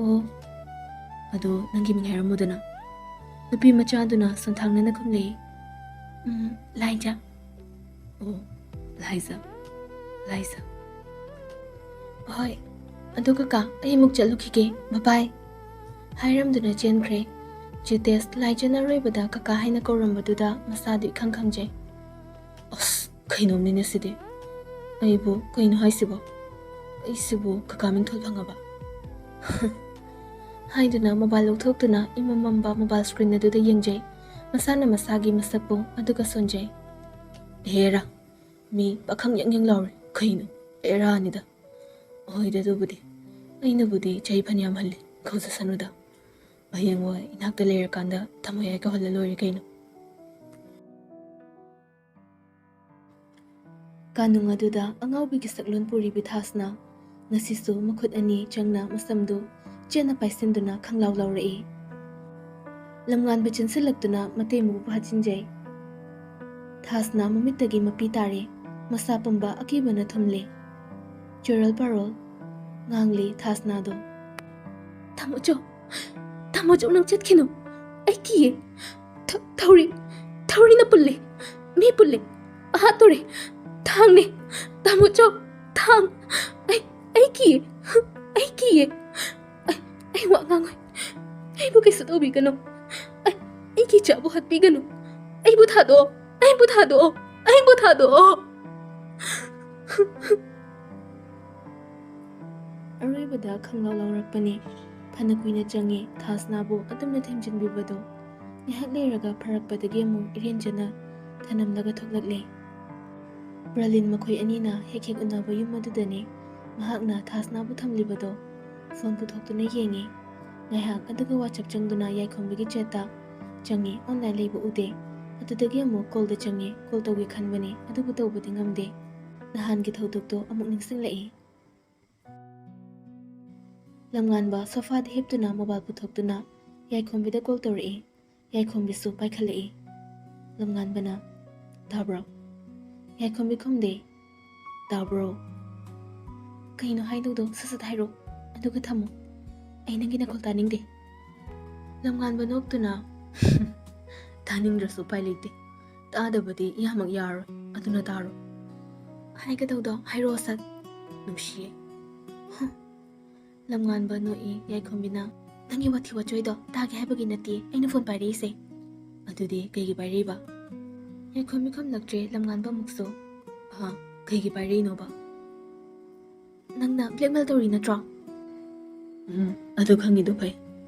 ꯑꯣ, ꯑꯗꯣ ꯅꯪꯒꯤ ꯃꯤꯡ ꯍꯥꯏꯔꯝꯃꯨꯗꯅ꯫ ꯅꯨꯄꯤ ꯃꯆꯥꯗꯨꯅ ꯁꯣꯟꯊꯥꯡꯅꯅ ꯈꯨꯝꯂꯛꯏ꯫ ꯎꯝ, ꯂꯥꯏꯖꯥ꯫ ꯑꯣ, ꯂꯥꯏꯖꯥ, ꯂꯥꯏꯖꯥ꯫ ꯍꯣꯏ, ꯑꯗꯨ ꯀꯀꯥ, ꯑꯩ ꯑꯃꯨꯛ ꯆꯠꯂꯨꯈꯤꯒꯦ, bye bye꯫ ꯍꯥꯏꯔꯝꯗꯨꯅ ꯆꯦꯟꯈ꯭ꯔꯦ꯫ ꯖꯤꯇꯦꯁ ꯂꯥꯏꯖꯥꯅ ꯑꯔꯣꯏꯕꯗ ꯀꯀꯥ ꯍꯥꯏꯅ ꯀꯧꯔꯝꯕꯗꯨꯗ ꯃꯁꯥꯗꯨ ꯏꯈꯪ ꯈꯪꯖꯩ꯫ ꯑꯁ, ꯀꯩꯅꯣꯝꯅꯤꯅꯦ ꯁꯤꯗꯤ꯫ ꯑꯩꯕꯨ ꯀꯩꯅꯣ ꯍꯥꯏꯁꯤꯕꯣ? ꯑꯩꯁꯤꯕꯨ ꯀꯀꯥ ꯃꯤꯡꯊꯣꯜ ꯐꯪꯉꯕ? ꯍꯥꯏꯗꯨꯅ mobile ꯂꯧꯊꯣꯛꯇꯨꯅ ꯏꯃꯝ ꯃꯝꯕ mobile screen ꯑꯗꯨꯗ ꯌꯦꯡꯖꯩ꯫ ꯃꯁꯥꯅ ꯃꯁꯥꯒꯤ ꯃꯁꯛꯄꯨ ꯑꯗꯨꯒ ꯁꯣꯟꯖꯩ꯫ ꯍꯦꯔꯥ, ꯃꯤ ꯄꯥꯈꯪ ꯌꯪ ꯌꯪ ꯂꯥꯎꯔꯦ꯫ ꯀꯩꯅꯣ? ꯑꯦꯔꯥꯅꯤꯗ꯫ ꯍꯣꯏꯗ ꯑꯗꯨꯕꯨꯗꯤ꯫ ꯑꯩꯅꯕꯨꯗꯤ ꯆꯍꯤ ꯐꯅꯌꯥꯝ ꯍꯜꯂꯤ꯫ ꯀꯧꯖꯁꯅꯨꯗ꯫ ꯍꯌꯦꯡꯋꯥꯏ ꯏꯅꯥꯛꯇ ꯂꯩꯔꯀꯥꯟꯗ ꯊꯝꯃꯣꯏ ꯌꯥꯏ ꯀꯧꯍꯜꯂ ꯂꯣꯏꯔꯦ ꯀꯩꯅꯣ꯫ ꯀꯥꯅꯨꯡ ꯑꯗꯨꯗ ꯑꯉꯥꯎꯕꯤꯒꯤ ꯁꯛꯂꯣꯟ ꯄꯨꯔꯤꯕꯤ ꯊꯥꯁꯅ ꯉꯁꯤꯁꯨ ꯃꯈꯨꯠ ꯑꯅꯤ ꯆꯪꯅ ꯃꯁꯝꯗꯨ ꯆꯦꯠꯅ ꯄꯥꯏꯁꯤꯟꯗꯨꯅ ꯈꯪꯂꯥꯎ ꯂꯥꯎꯔꯛꯏ꯫ ꯂꯝꯉꯥꯟꯕ ꯆꯦꯟꯁꯤꯜꯂꯛꯇꯨꯅ ꯃꯇꯩ ꯃꯕꯨ ꯐꯥꯖꯤꯟꯖꯩ꯫ ꯊꯥꯁꯅ ꯃꯃꯤꯠꯇꯒꯤ ꯃꯄꯤ ꯇꯥꯔꯦ꯫ ꯃꯁꯥ ꯄꯨꯝꯕ ꯑꯀꯤꯕꯅ ꯊꯨꯝꯂꯦ꯫ ꯆꯨꯔꯜ ꯄꯥꯔꯣꯜ ꯉꯥꯡꯂꯤ ꯊꯥꯁꯅꯥꯗꯣ꯫ "ꯇꯥꯃꯣꯆꯧ, ꯇꯥꯃꯣꯆꯧ, ꯅꯪ ꯆꯠꯈꯤꯅꯨ꯫ ꯑꯩ ꯀꯤꯌꯦ꯫ ꯊ-, ꯊꯧꯔꯤ, ꯊꯧꯔꯤꯅ ꯄꯨꯜꯂꯦ꯫ ꯃꯤ ꯄꯨꯜꯂꯦ꯫ ꯍꯥꯠꯇꯣꯔꯦ꯫ ꯊꯥꯡꯅꯦ꯫ ꯇꯥꯃꯣꯆꯧ, ꯊꯥꯡ꯫ ꯑꯩ, ꯑꯩ ꯀꯤꯌꯦ꯫ ꯑꯩ ꯀꯤꯌꯦ꯫ ꯑꯩ, ꯑꯩ ꯋꯥ ꯉꯥꯡꯉꯣꯏ꯫ ꯑꯩꯕꯨ ꯀꯩꯁꯨ ꯇꯧꯕꯤꯒꯅꯨ꯫ ꯑꯩ, ꯑꯩꯒꯤ ꯏꯆꯥꯕꯨ ꯍꯥꯠꯄꯤꯒꯅꯨ꯫ ꯑꯩꯕꯨ ꯊꯥꯗꯣꯛꯑꯣ꯫ ꯑꯩꯕꯨ ꯊꯥꯗꯣꯛꯑꯣ꯫ ꯑꯩꯕꯨ ꯊꯥꯗꯣꯛꯑꯣ꯫" ꯗ ꯈꯪꯂꯥꯎ ꯂꯥꯎꯔꯛꯄꯅꯤ꯫ ꯐꯅ ꯀꯨꯏꯅ ꯆꯪꯉꯤ ꯊꯥꯁꯅꯥꯕꯨ ꯑꯗꯨꯝꯅ ꯊꯦꯝꯖꯤꯟꯕꯤꯕꯗꯣ꯫ ꯉꯥꯏꯍꯥꯛ ꯂꯩꯔꯒ ꯐꯔꯛꯄꯗꯒꯤ ꯑꯃꯨꯛ ꯏꯔꯦꯟꯖꯅ ꯊꯅꯝꯂꯒ ꯊꯣꯛꯂꯛꯂꯦ꯫ ꯕ꯭ꯔꯂꯤꯟ ꯃꯈꯣꯏ ꯑꯅꯤꯅ ꯍꯦꯛ ꯍꯦꯛ ꯎꯅꯕ ꯌꯨꯝ ꯑꯗꯨꯗꯅꯤ ꯃꯍꯥꯛꯅ ꯊꯥꯁꯅꯥꯕꯨ ꯊꯝꯂꯤꯕꯗꯣ꯫ ꯐꯣꯟ ꯄꯨꯊꯣꯛꯇꯨꯅ ꯌꯦꯡꯉꯤ꯫ ꯉꯥꯏꯍꯥꯛ ꯑꯗꯨꯒ WhatsApp ꯆꯪꯗꯨꯅ ꯌꯥꯏꯈꯣꯝꯕꯤꯒꯤ chatꯇ ꯆꯪꯉꯤ꯫ Online ꯂꯩꯕ ꯎꯗꯦ꯫ ꯑꯗꯨꯗꯒꯤ ꯑꯃꯨꯛ callꯗ ꯆꯪꯉꯤ꯫ Call ꯇꯧꯒꯦ ꯈꯟꯕꯅꯤ, ꯑꯗꯨꯕꯨ ꯇꯧꯕꯗꯤ ꯉꯝꯗꯦ꯫ ꯅꯍꯥꯟꯒꯤ ꯊꯧꯗꯣꯛꯇꯣ ꯑꯃꯨꯛ ꯅꯤꯡꯁꯤꯡꯂꯛꯏ꯫ ꯂꯝꯉꯥꯟꯕ sofaꯗ ꯍꯤꯞꯇꯨꯅ mobile ꯄꯨꯊꯣꯛꯇꯨꯅ ꯌꯥꯏꯈꯣꯝꯕꯤꯗ call ꯇꯧꯔꯛꯏ꯫ ꯌꯥꯏꯈꯣꯝꯕꯤꯁꯨ ꯄꯥꯏꯈꯠꯂꯛꯏ꯫ ꯂꯝꯉꯥꯟꯕꯅ, "ꯇꯥꯕ꯭ꯔꯣ?" ꯌꯥꯏꯈꯣꯝꯕꯤ ꯈꯨꯝꯗꯦ꯫ "ꯇꯥꯕ꯭ꯔꯣ?" "ꯀꯩꯅꯣ ꯍꯥꯏꯗꯧꯗꯣ ꯁꯠ ꯁꯠ ꯍꯥꯏꯔꯣ, ꯑꯗꯨꯒ ꯊꯝꯃꯣ꯫ ꯑꯩ ꯅꯪꯒꯤ ꯅꯈꯣꯜ ꯇꯥꯅꯤꯡꯗꯦ꯫" ꯂꯝꯉꯥꯟꯕ ꯅꯣꯛꯇꯨꯅ, "ꯇꯥꯅꯤꯡꯗ꯭ꯔꯁꯨ ꯎꯄꯥꯏ ꯂꯩꯇꯦ꯫ ꯇꯥꯗꯕꯗꯤ ꯏꯌꯥꯃꯛ ꯌꯥꯔꯣꯏ꯫ ꯑꯗꯨꯅ ꯇꯥꯔꯣ꯫ ꯍꯥꯏꯒꯗꯧꯗꯣ ꯍꯥꯏꯔꯛꯑꯣ ꯁꯠ꯫ ꯅꯨꯡꯁꯤꯌꯦ꯫" ꯍꯨꯝ꯫ ꯂꯝꯉꯥꯟꯕ ꯅꯣꯛꯏ꯫ ꯌꯥꯏꯈꯣꯝꯕꯤꯅ, "ꯅꯪꯒꯤ ꯋꯥꯊꯤ ꯋꯥꯆꯣꯏꯗꯣ ꯇꯥꯒꯦ ꯍꯥꯏꯕꯒꯤ ꯅꯠꯇꯦ ꯑꯩꯅ ꯐꯣꯟ ꯄꯥꯏꯔꯛꯏꯁꯦ꯫" "ꯑꯗꯨꯗꯤ ꯀꯩꯒꯤ ꯄꯥꯏꯔꯛꯏꯕ?" ꯌꯥꯏꯈꯣꯝꯕꯤ ꯈꯨꯝꯂꯛꯇ꯭ꯔꯦ꯫ ꯂꯝꯉꯥꯟꯕ ꯑꯃꯨꯛꯁꯨ, "ꯑꯍ, ꯀꯩꯒꯤ ꯄꯥꯏꯔꯛꯏꯅꯣꯕ?" "ꯅꯪꯅ blackmail ꯇꯧꯔꯤ ꯅꯠꯇ꯭ꯔꯣ?" "ꯎꯝ, ꯑꯗꯨ ꯈꯪꯉꯤꯗꯣ ꯐꯩ꯫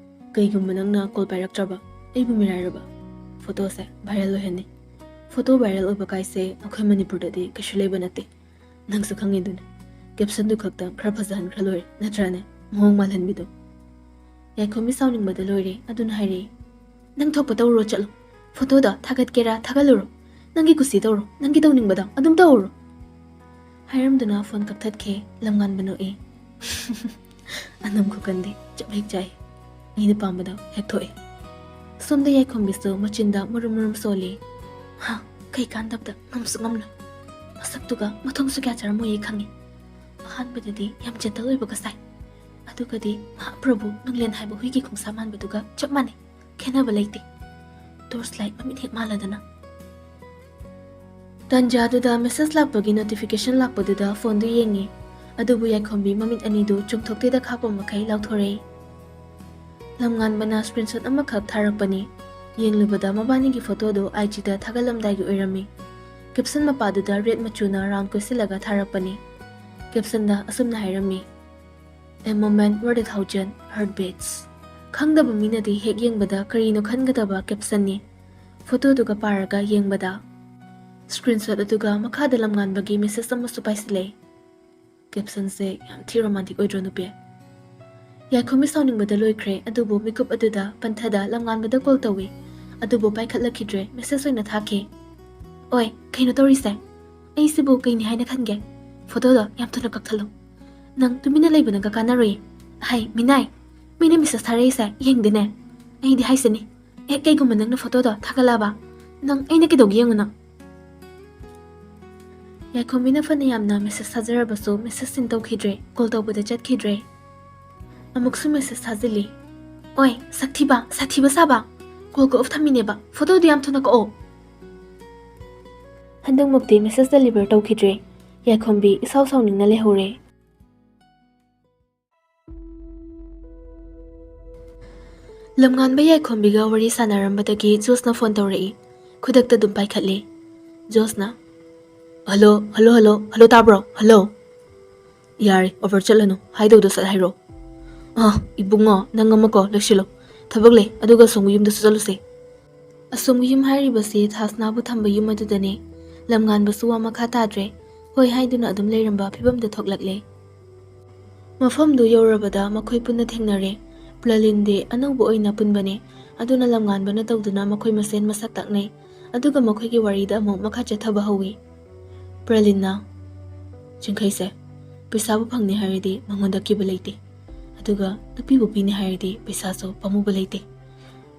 ꯀꯩꯒꯨꯝꯕ ꯅꯪꯅ call ꯄꯥꯏꯔꯛꯇ꯭ꯔꯕ, ꯑꯩꯕꯨ ꯃꯤꯔꯥꯏꯔꯕ? Photoꯁꯦ viral ꯑꯣꯏꯍꯟꯅꯤ꯫ Photo viral ꯑꯣꯏꯕ ꯀꯥꯏꯁꯦ ꯑꯩꯈꯣꯏ ꯃꯅꯤꯄꯨꯔꯗꯗꯤ ꯀꯩꯁꯨ ꯂꯩꯕ ꯅꯠꯇꯦ꯫ ꯅꯪꯁꯨ ꯈꯪꯉꯤꯗꯨꯅꯤ꯫ Captionꯗꯨ ꯈꯛꯇ ꯈꯔ ꯐꯖꯍꯟꯈ꯭ꯔ ꯂꯣꯏꯔꯦ, ꯅꯠꯇ꯭ꯔꯥꯅꯦ? ꯃꯑꯣꯡ ꯃꯥꯜꯍꯟꯕꯤꯗꯣ꯫" ꯌꯥꯏꯈꯣꯝꯕꯤ ꯁꯥꯎꯅꯤꯡꯕꯗ ꯂꯣꯏꯔꯦ꯫ ꯑꯗꯨꯅ ꯍꯥꯏꯔꯛꯏ, "ꯅꯪ ꯊꯣꯛꯄ ꯇꯧꯔꯨꯔꯣ ꯆꯠꯂꯣ꯫ Photoꯗꯣ ꯊꯥꯒꯠꯀꯦꯔꯥ ꯊꯥꯒꯠꯂꯨꯔꯣ꯫ ꯅꯪꯒꯤ ꯀꯨꯁꯤ ꯇꯧꯔꯣ꯫ ꯅꯪꯒꯤ ꯇꯧꯅꯤꯡꯕꯗꯣ ꯑꯗꯨꯝ ꯇꯧꯔꯨꯔꯣ꯫" ꯍꯥꯏꯔꯝꯗꯨꯅ ꯐꯣꯟ ꯀꯛꯊꯠꯈꯤ꯫ ꯂꯝꯉꯥꯟꯕ ꯅꯣꯛꯏ꯫ "ꯑꯅꯝ ꯈꯨꯀꯟꯗꯤ ꯆꯞ ꯍꯦꯛ ꯆꯥꯏ꯫ ꯑꯩꯅ ꯄꯥꯝꯕꯗꯣ ꯍꯦꯛ ꯊꯣꯛꯑꯦ꯫" ꯁꯣꯝꯗ ꯌꯥꯏꯈꯣꯝꯕꯤꯁꯨ ꯃꯆꯤꯟꯗ ꯃꯨꯔꯨꯝ ꯃꯨꯔꯨꯝ ꯁꯣꯜꯂꯤ꯫ "ꯍꯥ, ꯀꯩ ꯀꯥꯟꯗꯕꯗ ꯉꯝꯁꯨ ꯉꯝꯂꯣꯏ꯫ ꯃꯁꯛꯇꯨꯒ ꯃꯊꯣꯡꯁꯨ ꯀꯌꯥ ꯆꯥꯔꯝꯃꯣꯏꯌꯦ ꯈꯪꯉꯤ꯫ ꯑꯍꯥꯟꯕꯗꯗꯤ ꯌꯥꯝ gentle ꯑꯣꯏꯕꯒ ꯁꯥꯏ꯫ ꯑꯗꯨꯒꯗꯤ ꯃꯍꯥꯄ꯭ꯔꯚꯨ ꯅꯨꯡꯂꯦꯟ ꯍꯥꯏꯕ ꯍꯨꯏꯒꯤ ꯈꯣꯡꯁꯥ ꯃꯥꯟꯕꯗꯨꯒ ꯆꯞ ꯃꯥꯟꯅꯩ꯫ ꯈꯦꯠꯅꯕ ꯂꯩꯇꯦ꯫ Torchlight ꯃꯃꯤꯠ ꯍꯦꯛ ꯃꯥꯜꯂꯗꯅ꯫" ꯇꯟꯖꯥꯗꯨꯗ message ꯂꯥꯛꯄꯒꯤ notification ꯂꯥꯛꯄꯗꯨꯗ ꯐꯣꯟꯗꯨ ꯌꯦꯡꯉꯤ꯫ ꯑꯗꯨꯕꯨ ꯌꯥꯏꯈꯣꯝꯕꯤ ꯃꯃꯤꯠ ꯑꯅꯤꯗꯨ ꯆꯨꯝꯊꯣꯛꯇꯦꯗ ꯈꯥꯛꯄ ꯃꯈꯩ ꯂꯥꯎꯊꯣꯔꯛꯏ꯫ ꯂꯝꯉꯥꯟꯕꯅ screenshot ꯑꯃꯈꯛ ꯊꯥꯔꯛꯄꯅꯤ꯫ ꯌꯦꯡꯂꯨꯕꯗ ꯃꯕꯥꯅꯤꯒꯤ photoꯗꯨ IGꯗ ꯊꯥꯒꯠꯂꯝꯗꯥꯏꯒꯤ ꯑꯣꯏꯔꯝꯃꯤ꯫ Caption ꯃꯄꯥꯗꯨꯗ red ꯃꯆꯨꯅ round ꯀꯣꯏꯁꯤꯜꯂꯒ ꯊꯥꯔꯛꯄꯅꯤ꯫ Captionꯗ ꯑꯁꯨꯝꯅ ꯍꯥꯏꯔꯝꯃꯤ, A moment where a thousand heartbeats. ꯈꯪꯗꯕ ꯃꯤꯅꯗꯤ ꯍꯦꯛ ꯌꯦꯡꯕꯗ ꯀꯔꯤꯅꯣ ꯈꯟꯒꯗꯕ ꯀꯦꯞꯁꯟꯅꯤ꯫ ꯐꯣꯇꯣꯗꯨꯒ ꯄꯥꯔꯒ ꯌꯦꯡꯕꯗ ꯁ꯭ꯀ꯭ꯔꯤꯟꯁꯣꯠ ꯑꯗꯨꯒ ꯃꯈꯥꯗ ꯂꯝꯉꯥꯟꯕꯒꯤ ꯃꯦꯁꯦꯖ ꯑꯃꯁꯨ ꯄꯥꯏꯁꯤꯜꯂꯦ꯫ ꯀꯦꯞꯁꯟꯁꯦ ꯌꯥꯝ ꯊꯤ ꯔꯣꯃꯥꯟꯇꯤꯛ ꯑꯣꯏꯗ꯭ꯔꯣ ꯅꯨꯄꯤ? ꯌꯥꯏꯈꯣꯝꯕꯤ ꯁꯥꯎꯅꯤꯡꯕꯗ ꯂꯣꯏꯈ꯭ꯔꯦ, ꯑꯗꯨꯕꯨ ꯃꯤꯀꯨꯞ ꯑꯗꯨꯗ ꯄꯟꯊꯗ ꯂꯝꯉꯥꯟꯕꯗ ꯀꯣꯜ ꯇꯧꯏ꯫ ꯑꯗꯨꯕꯨ ꯄꯥꯏꯈꯠꯂꯛꯈꯤꯗ꯭ꯔꯦ, ꯃꯦꯁꯦꯖ ꯑꯣꯏꯅ ꯊꯥꯈꯤ꯫ ꯑꯣꯏ, ꯀꯩꯅꯣ ꯇꯧꯔꯤꯁꯦ? ꯑꯩꯁꯤꯕꯨ ꯀꯩꯅꯤ ꯍꯥꯏꯅ ꯈꯟꯒꯦ? ꯐꯣꯇꯣꯗꯣ ꯌꯥꯝ ꯊꯨꯅ ꯀꯛꯊꯠꯂꯨ꯫ ꯅꯪ ꯇꯨꯃꯤꯟꯅ ꯂꯩꯕꯅꯒ ꯀꯥꯟꯅꯔꯣꯏ꯫ ꯍꯥꯏ ꯃꯤꯅꯥꯏ, ꯃꯤꯅ ꯃꯦꯁꯦꯖ ꯊꯥꯔꯛꯏꯁꯦ ꯌꯦꯡꯗꯦꯅꯦ꯫ ꯑꯩꯗꯤ ꯍꯥꯏꯁꯤꯅꯤ꯫ ꯑꯦ, ꯀꯩꯒꯨꯝꯕ ꯅꯪꯅ ꯐꯣꯇꯣꯗꯣ ꯊꯥꯒꯠꯂꯛꯑꯕ, ꯅꯪ ꯑꯩꯅ ꯀꯩꯗꯧꯒꯦ ꯌꯦꯡꯉꯨ ꯅꯪ꯫ ꯌꯥꯏꯈꯣꯝꯕꯤꯅ ꯐꯅ ꯌꯥꯝꯅ ꯃꯦꯁꯦꯖ ꯊꯥꯖꯔꯕꯁꯨ ꯃꯦꯁꯦꯖ ꯁꯤꯟ ꯇꯧꯈꯤꯗ꯭ꯔꯦ, ꯀꯣꯜ ꯇꯧꯕꯗ ꯆꯠꯈꯤꯗ꯭ꯔꯦ꯫ ꯑꯃꯨꯛꯁꯨ ꯃꯦꯁꯦꯖ ꯊꯥꯖꯤꯜꯂꯤ꯫ ꯑꯣꯏ, ꯁꯛꯊꯤꯕ, ꯁꯥꯊꯤꯕ ꯁꯥꯕ, ꯀꯣꯜꯒ ꯑꯣꯐ ꯊꯝꯃꯤꯅꯦꯕ, ꯐꯣꯇꯣꯗꯨ ꯌꯥꯝ ꯊꯨꯅ ꯀꯛꯑꯣ꯫ ꯍꯟꯗꯛꯃꯛꯇꯤ ꯃꯦꯁꯦꯖ ꯗꯦꯂꯤꯚꯔ ꯇꯧꯈꯤꯗ꯭ꯔꯦ꯫ ꯌꯥꯏꯈꯣꯝꯕꯤ ꯏꯁꯥꯎ ꯁꯥꯎꯅꯤꯡꯅ ꯂꯩꯍꯧꯔꯦ꯫ ꯂꯝꯉꯥꯟꯕ ꯌꯥꯏꯈꯣꯝꯕꯤꯒ ꯋꯥꯔꯤ ꯁꯥꯟꯅꯔꯝꯕꯗꯒꯤ ꯖꯣꯁꯅ ꯐꯣꯟ ꯇꯧꯔꯛꯏ꯫ ꯈꯨꯗꯛꯇ ꯑꯗꯨꯝ ꯄꯥꯏꯈꯠꯂꯤ꯫ ꯖꯣꯁꯅ, "ꯍꯜꯂꯣ, ꯍꯜꯂꯣ, ꯍꯜꯂꯣ, ꯍꯜꯂꯣ, ꯇꯥꯕ꯭ꯔꯣ? ꯍꯜꯂꯣ?" "ꯌꯥꯔꯦ, ꯑꯣꯚꯔ ꯆꯠꯂꯅꯨ, ꯍꯥꯏꯗꯧꯗꯣ ꯁꯠ ꯍꯥꯏꯔꯣ꯫ ꯑꯥ, ꯏꯕꯨꯡꯉꯣ, ꯅꯪ ꯑꯃꯀꯣ ꯂꯣꯏꯁꯤꯜꯂꯣ, ꯊꯕꯛ ꯂꯩ, ꯑꯗꯨꯒ ꯑꯁꯣꯝꯒꯤ ꯌꯨꯝꯗꯁꯨ ꯆꯠꯂꯨꯁꯦ꯫" ꯑꯁꯣꯝꯒꯤ ꯌꯨꯝ ꯍꯥꯏꯔꯤꯕꯁꯤ ꯊꯥꯁꯅꯥꯕꯨ ꯊꯝꯕ ꯌꯨꯝ ꯑꯗꯨꯗꯅꯤ꯫ ꯂꯝꯉꯥꯟꯕꯁꯨ ꯋꯥ ꯃꯈꯥ ꯇꯥꯗ꯭ꯔꯦ, ꯍꯣꯏ ꯍꯥꯏꯗꯨꯅ ꯑꯗꯨꯝ ꯂꯩꯔꯝꯕ ꯐꯤꯕꯝꯗ ꯊꯣꯛꯂꯛꯂꯦ꯫ ꯃꯐꯝꯗꯨ ꯌꯧꯔꯕꯗ ꯃꯈꯣꯏ ꯄꯨꯟꯅ ꯊꯦꯡꯅꯔꯦ꯫ ꯄ꯭ꯔꯂꯤꯟꯗꯤ ꯑꯅꯧꯕ ꯑꯣꯏꯅ ꯄꯨꯟꯕꯅꯤ, ꯑꯗꯨꯅ ꯂꯝꯉꯥꯟꯕꯅ ꯇꯧꯗꯨꯅ ꯃꯈꯣꯏ ꯃꯁꯦꯟ ꯃꯁꯛ ꯇꯥꯛꯅꯩ, ꯑꯗꯨꯒ ꯃꯈꯣꯏꯒꯤ ꯋꯥꯔꯤꯗ ꯑꯃꯨꯛ ꯃꯈꯥ ꯆꯠꯊꯕ ꯍꯧꯏ꯫ ꯄ꯭ꯔꯂꯤꯟꯅ, "ꯆꯤꯡꯈꯩꯁꯦ, ꯄꯩꯁꯥꯕꯨ ꯐꯪꯅꯤ ꯍꯥꯏꯔꯗꯤ ꯃꯉꯣꯟꯗ ꯀꯤꯕ ꯂꯩꯇꯦ, ꯑꯗꯨꯒ ꯅꯨꯄꯤꯕꯨ ꯄꯤꯅꯤ ꯍꯥꯏꯔꯗꯤ ꯄꯩꯁꯥꯁꯨ ꯄꯥꯝꯃꯨꯕ ꯂꯩꯇꯦ꯫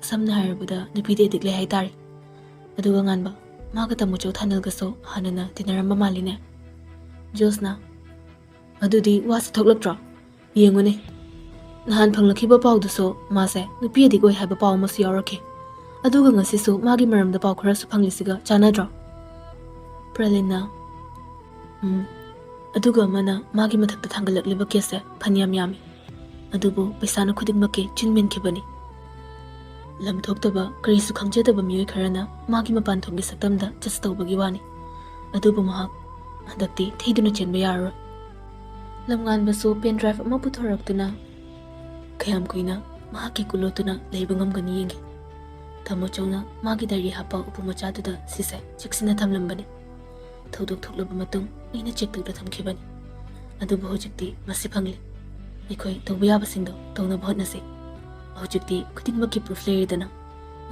ꯁꯝꯅ ꯍꯥꯏꯔꯕꯗ ꯅꯨꯄꯤꯗꯤ ꯑꯦꯗꯤꯛ ꯂꯩ ꯍꯥꯏꯇꯥꯔꯦ꯫ ꯑꯗꯨꯒ ꯉꯥꯟꯕ, ꯃꯥꯒ ꯇꯥꯃꯣ ꯆꯧꯊꯥꯅꯜꯒꯁꯨ ꯍꯥꯟꯅꯅ ꯇꯤꯟꯅꯔꯝꯕ ꯃꯥꯜꯂꯤꯅꯦ꯫" ꯖꯣꯁꯅ, "ꯑꯗꯨꯗꯤ ꯋꯥꯁꯨ ꯊꯣꯛꯂꯛꯇ꯭ꯔꯣ? ꯌꯦꯡꯉꯨꯅꯦ, ꯅꯍꯥꯟ ꯐꯪꯂꯛꯈꯤꯕ ꯄꯥꯎꯗꯨꯁꯨ ꯃꯥꯁꯦ ꯅꯨꯄꯤ ꯑꯦꯗꯤꯛ ꯑꯣꯏ ꯍꯥꯏꯕ ꯄꯥꯎ ꯑꯃꯁꯨ ꯌꯥꯎꯔꯛꯈꯤ꯫ ꯑꯗꯨꯒ ꯉꯁꯤꯁꯨ ꯃꯥꯒꯤ ꯃꯔꯝꯗ ꯄꯥꯎ ꯈꯔꯁꯨ ꯐꯪꯂꯤꯁꯤꯒ ꯆꯥꯟꯅꯗ꯭ꯔꯣ?" ꯄ꯭ꯔꯂꯤꯟꯅ, "ꯎꯝ, ꯑꯗꯨꯒ ꯑꯃꯅ ꯃꯥꯒꯤ ꯃꯊꯛꯇ ꯊꯥꯡꯒꯠꯂꯛꯂꯤꯕ ꯀꯦꯁꯁꯦ ꯐꯅꯌꯥꯝ ꯌꯥꯝꯃꯤ꯫ ꯑꯗꯨꯕꯨ ꯄꯩꯁꯥꯅ ꯈꯨꯗꯤꯡꯃꯛꯀꯤ ꯆꯤꯟ ꯃꯦꯟꯈꯤꯕꯅꯤ꯫ ꯂꯝ ꯊꯣꯛꯇꯕ, ꯀꯔꯤꯁꯨ ꯈꯪꯖꯗꯕ ꯃꯤꯑꯣꯏ ꯈꯔꯅ ꯃꯥꯒꯤ ꯃꯄꯥꯟ ꯊꯣꯡꯒꯤ ꯁꯛꯇꯝꯗ ꯖꯁ ꯇꯧꯕꯒꯤ ꯋꯥꯅꯤ꯫ ꯑꯗꯨꯕꯨ ꯃꯍꯥꯛ ꯍꯟꯗꯛꯇꯤ ꯊꯩꯗꯨꯅ ꯆꯦꯟꯕ ꯌꯥꯔꯔꯣꯏ꯫" ꯂꯝꯉꯥꯟꯕꯁꯨ pen drive ꯑꯃ ꯄꯨꯊꯣꯔꯛꯇꯨꯅ ꯀꯌꯥꯝ ꯀꯨꯏꯅ ꯃꯍꯥꯛꯀꯤ ꯀꯨꯂꯣꯠꯇꯨꯅ ꯂꯩꯕ ꯉꯝꯒꯅꯤ ꯌꯦꯡꯒꯦ꯫ ꯇꯥꯃꯣ ꯆꯧꯅ ꯃꯥꯒꯤ diary ꯍꯥꯞꯄ ꯎꯄꯨ ꯃꯆꯥꯗꯨꯗ ꯁꯤꯁꯦ ꯆꯦꯛꯁꯤꯟꯅ ꯊꯝꯂꯝꯕꯅꯤ꯫ ꯊꯧꯗꯣꯛ ꯊꯣꯛꯂꯕ ꯃꯇꯨꯡ ꯑꯩꯅ check ꯇꯧꯗ ꯊꯝꯈꯤꯕꯅꯤ꯫ ꯑꯗꯨꯕꯨ ꯍꯧꯖꯤꯛꯇꯤ ꯃꯁꯤ ꯐꯪꯂꯦ꯫ ꯑꯩꯈꯣꯏ ꯇꯧꯕ ꯌꯥꯕꯁꯤꯡꯗꯣ ꯇꯧꯅꯕ ꯍꯣꯠꯅꯁꯤ꯫ ꯍꯧꯖꯤꯛꯇꯤ ꯈꯨꯗꯤꯡꯃꯛꯀꯤ proof ꯂꯩꯔꯦꯗꯅ꯫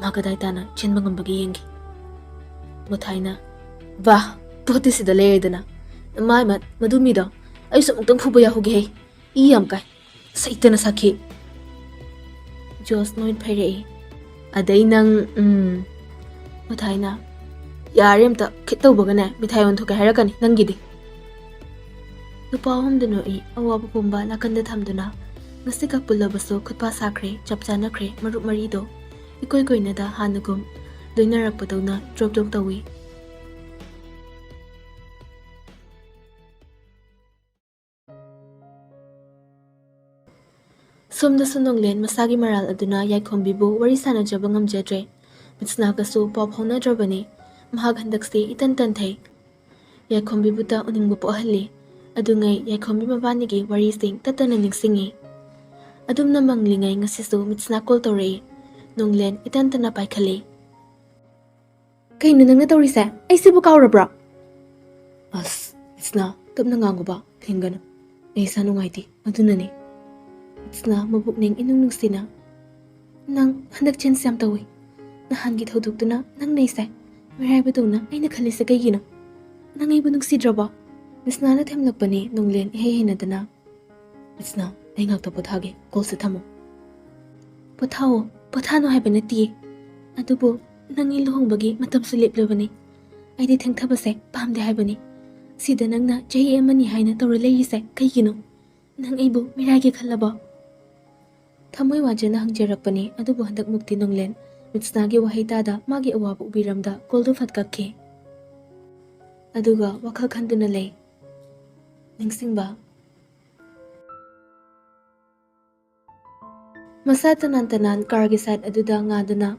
ꯃꯥ ꯀꯗꯥꯏ ꯇꯥꯅ ꯆꯦꯟꯕ ꯉꯝꯕꯒꯦ ꯌꯦꯡꯒꯦ꯫ ꯃꯨꯊꯥꯏꯅ, "ꯋꯥ, ꯄꯣꯠꯇꯤ ꯁꯤꯗ ꯂꯩꯔꯦꯗꯅ꯫ ꯃꯥꯏ ꯃꯠ, ꯃꯗꯨ ꯃꯤꯗꯣ ꯑꯩꯁꯨ ꯑꯃꯨꯛꯇꯪ ꯐꯨꯕ ꯌꯥꯍꯧꯒꯦ ꯍꯦ꯫ ꯏ ꯌꯥꯝ ꯀꯥꯏ꯫ ꯁꯩꯇꯅ ꯁꯥꯈꯤ꯫" ꯖꯣꯁ ꯃꯃꯤꯠ ꯐꯩꯔꯛꯏ꯫ ꯑꯗꯩ ꯅꯪ, ꯎꯝ꯫ ꯃꯨꯊꯥꯏꯅ, "ꯌꯥꯔꯦ ꯑꯝꯇ, ꯈꯤꯠ ꯇꯧꯕꯒꯅꯦ ꯃꯤꯊꯥꯏ ꯑꯣꯟꯊꯣꯛꯀꯦ ꯍꯥꯏꯔꯛꯀꯅꯤ ꯅꯪꯒꯤꯗꯤ꯫" ꯅꯨꯄꯥ ꯑꯍꯨꯝꯗꯨ ꯅꯣꯛꯏ, ꯑꯋꯥꯕ ꯄꯨꯝꯕ ꯅꯥꯀꯟꯗ ꯊꯝꯗꯨꯅ꯫ ꯉꯁꯤꯈꯛ ꯄꯨꯜꯂꯕꯁꯨ ꯈꯨꯠꯄꯥ ꯁꯥꯈ꯭ꯔꯦ, ꯆꯞ ꯆꯥꯅꯈ꯭ꯔꯦ ꯃꯔꯨꯞ ꯃꯔꯤꯗꯣ꯫ ꯏꯀꯣꯏ ꯀꯣꯏꯅꯗ ꯍꯥꯟꯅꯒꯨꯝ ꯂꯣꯏꯅꯔꯛꯄꯗꯧꯅ ꯗ꯭ꯔꯣꯞ ꯗ꯭ꯔꯣꯞ ꯇꯧꯏ꯫ ꯁꯣꯝꯗꯁꯨ ꯅꯣꯡꯂꯦꯟ ꯃꯁꯥꯒꯤ ꯃꯔꯥꯜ ꯑꯗꯨꯅ ꯌꯥꯏꯈꯣꯝꯕꯤꯕꯨ ꯋꯥꯔꯤ ꯁꯥꯟꯅꯖꯕ ꯉꯝꯖꯗ꯭ꯔꯦ꯫ ꯃꯤꯠꯁꯅꯥꯒꯁꯨ ꯄꯥꯎ ꯐꯥꯎꯅꯗ꯭ꯔꯕꯅꯤ꯫ ꯃꯍꯥꯛ ꯍꯟꯗꯛꯁꯤ ꯏꯇꯟ ꯇꯟꯊꯩ꯫ ꯌꯥꯏꯈꯣꯝꯕꯤꯕꯨꯇ ꯎꯅꯤꯡꯕ ꯄꯣꯛꯍꯜꯂꯤ꯫ ꯑꯗꯨꯉꯩ ꯌꯥꯏꯈꯣꯝꯕꯤ ꯃꯕꯥꯅꯤꯒꯤ ꯋꯥꯔꯤꯁꯤꯡ ꯇꯠꯇꯅ ꯅꯤꯡꯁꯤꯡꯉꯤ꯫ ꯑꯗꯨꯝꯅ ꯃꯪꯂꯤꯉꯩ ꯉꯁꯤꯁꯨ ꯃꯤꯠꯁꯅꯥ call ꯇꯧꯔꯛꯏ꯫ ꯅꯣꯡꯂꯦꯟ ꯏꯇꯟ ꯇꯟꯅ ꯄꯥꯏꯈꯠꯂꯤ꯫ "ꯀꯩꯅꯣ ꯅꯪꯅ ꯇꯧꯔꯤꯁꯦ? ꯑꯩꯁꯤꯕꯨ ꯀꯥꯎꯔꯕ꯭ꯔꯣ?" "ꯑꯁ, ꯃꯤꯠꯁꯅꯥ, ꯇꯞꯅ ꯉꯥꯡꯉꯨꯕ, ꯊꯦꯡꯒꯅꯨ꯫ ꯑꯩ ꯏꯁꯥ ꯅꯨꯡꯉꯥꯏꯇꯦ, ꯑꯗꯨꯅꯅꯦ꯫" ꯃꯤꯠꯁꯅꯥ ꯃꯕꯨꯛꯅꯤꯡ ꯏꯅꯨꯡ ꯅꯨꯡꯁꯤꯅ, "ꯅꯪ ꯍꯟꯗꯛ change ꯌꯥꯝ ꯇꯧꯏ꯫ ꯅꯍꯥꯟꯒꯤ ꯊꯧꯗꯣꯛꯇꯨꯅ ꯅꯪ ꯅꯩꯁꯦ꯫ ꯃꯤꯔꯥꯏꯕꯗꯧꯅ ꯑꯩꯅ ꯈꯜꯂꯤꯁꯦ ꯀꯩꯒꯤꯅꯣ? ꯅꯪ ꯑꯩꯕꯨ ꯅꯨꯡꯁꯤꯗ꯭ꯔꯕꯣ?" ꯃꯤꯠꯁꯅꯥꯅ ꯊꯦꯝꯂꯛꯄꯅꯤ ꯅꯣꯡꯂꯦꯟ ꯏꯍꯩ ꯍꯩꯅꯗꯅ꯫ "ꯃꯤꯠꯁꯅꯥ, ꯑꯩ ꯉꯥꯛꯇ ꯄꯣꯊꯥꯒꯦ, callꯁꯦ ꯊꯝꯃꯨ꯫" "ꯄꯣꯊꯥꯑꯣ, ꯄꯣꯊꯥꯅꯣ ꯍꯥꯏꯕ ꯅꯠꯇꯤꯌꯦ꯫ ꯑꯗꯨꯕꯨ ꯅꯪꯒꯤ ꯂꯨꯍꯣꯡꯕꯒꯤ ꯃꯇꯝꯁꯨ ꯂꯦꯞꯂꯕꯅꯤ꯫ ꯑꯩꯗꯤ ꯊꯦꯡꯊꯕꯁꯦ ꯄꯥꯝꯗꯦ ꯍꯥꯏꯕꯅꯤ꯫ ꯁꯤꯗ ꯅꯪꯅ ꯆꯍꯤ ꯑꯃꯅꯤ ꯍꯥꯏꯅ ꯇꯧꯔ ꯂꯩꯔꯤꯁꯦ ꯀꯩꯒꯤꯅꯣ? ꯅꯪ ꯑꯩꯕꯨ ꯃꯤꯔꯥꯏꯒꯦ ꯈꯜꯂꯕꯣ?" ꯊꯃꯣꯏ ꯋꯥꯖꯅ ꯍꯪꯖꯔꯛꯄꯅꯤ, ꯑꯗꯨꯕꯨ ꯍꯟꯗꯛꯃꯨꯛꯇꯤ ꯅꯣꯡꯂꯦꯟ ꯃꯤꯠꯁꯅꯥꯒꯤ ꯋꯥꯍꯩ ꯇꯥꯗ ꯃꯥꯒꯤ ꯑꯋꯥꯕ ꯎꯕꯤꯔꯝꯗ callꯗꯨ ꯐꯠ ꯀꯛꯈꯤ꯫ ꯑꯗꯨꯒ ꯋꯥꯈꯜ ꯈꯟꯗꯨꯅ ꯂꯩ꯫ ꯅꯤꯡꯁꯤꯡꯕ꯫ ꯃꯁꯥ ꯇꯅꯥꯟ ꯇꯅꯥꯟ carꯒꯤ side ꯑꯗꯨꯗ ꯉꯥꯗꯨꯅ,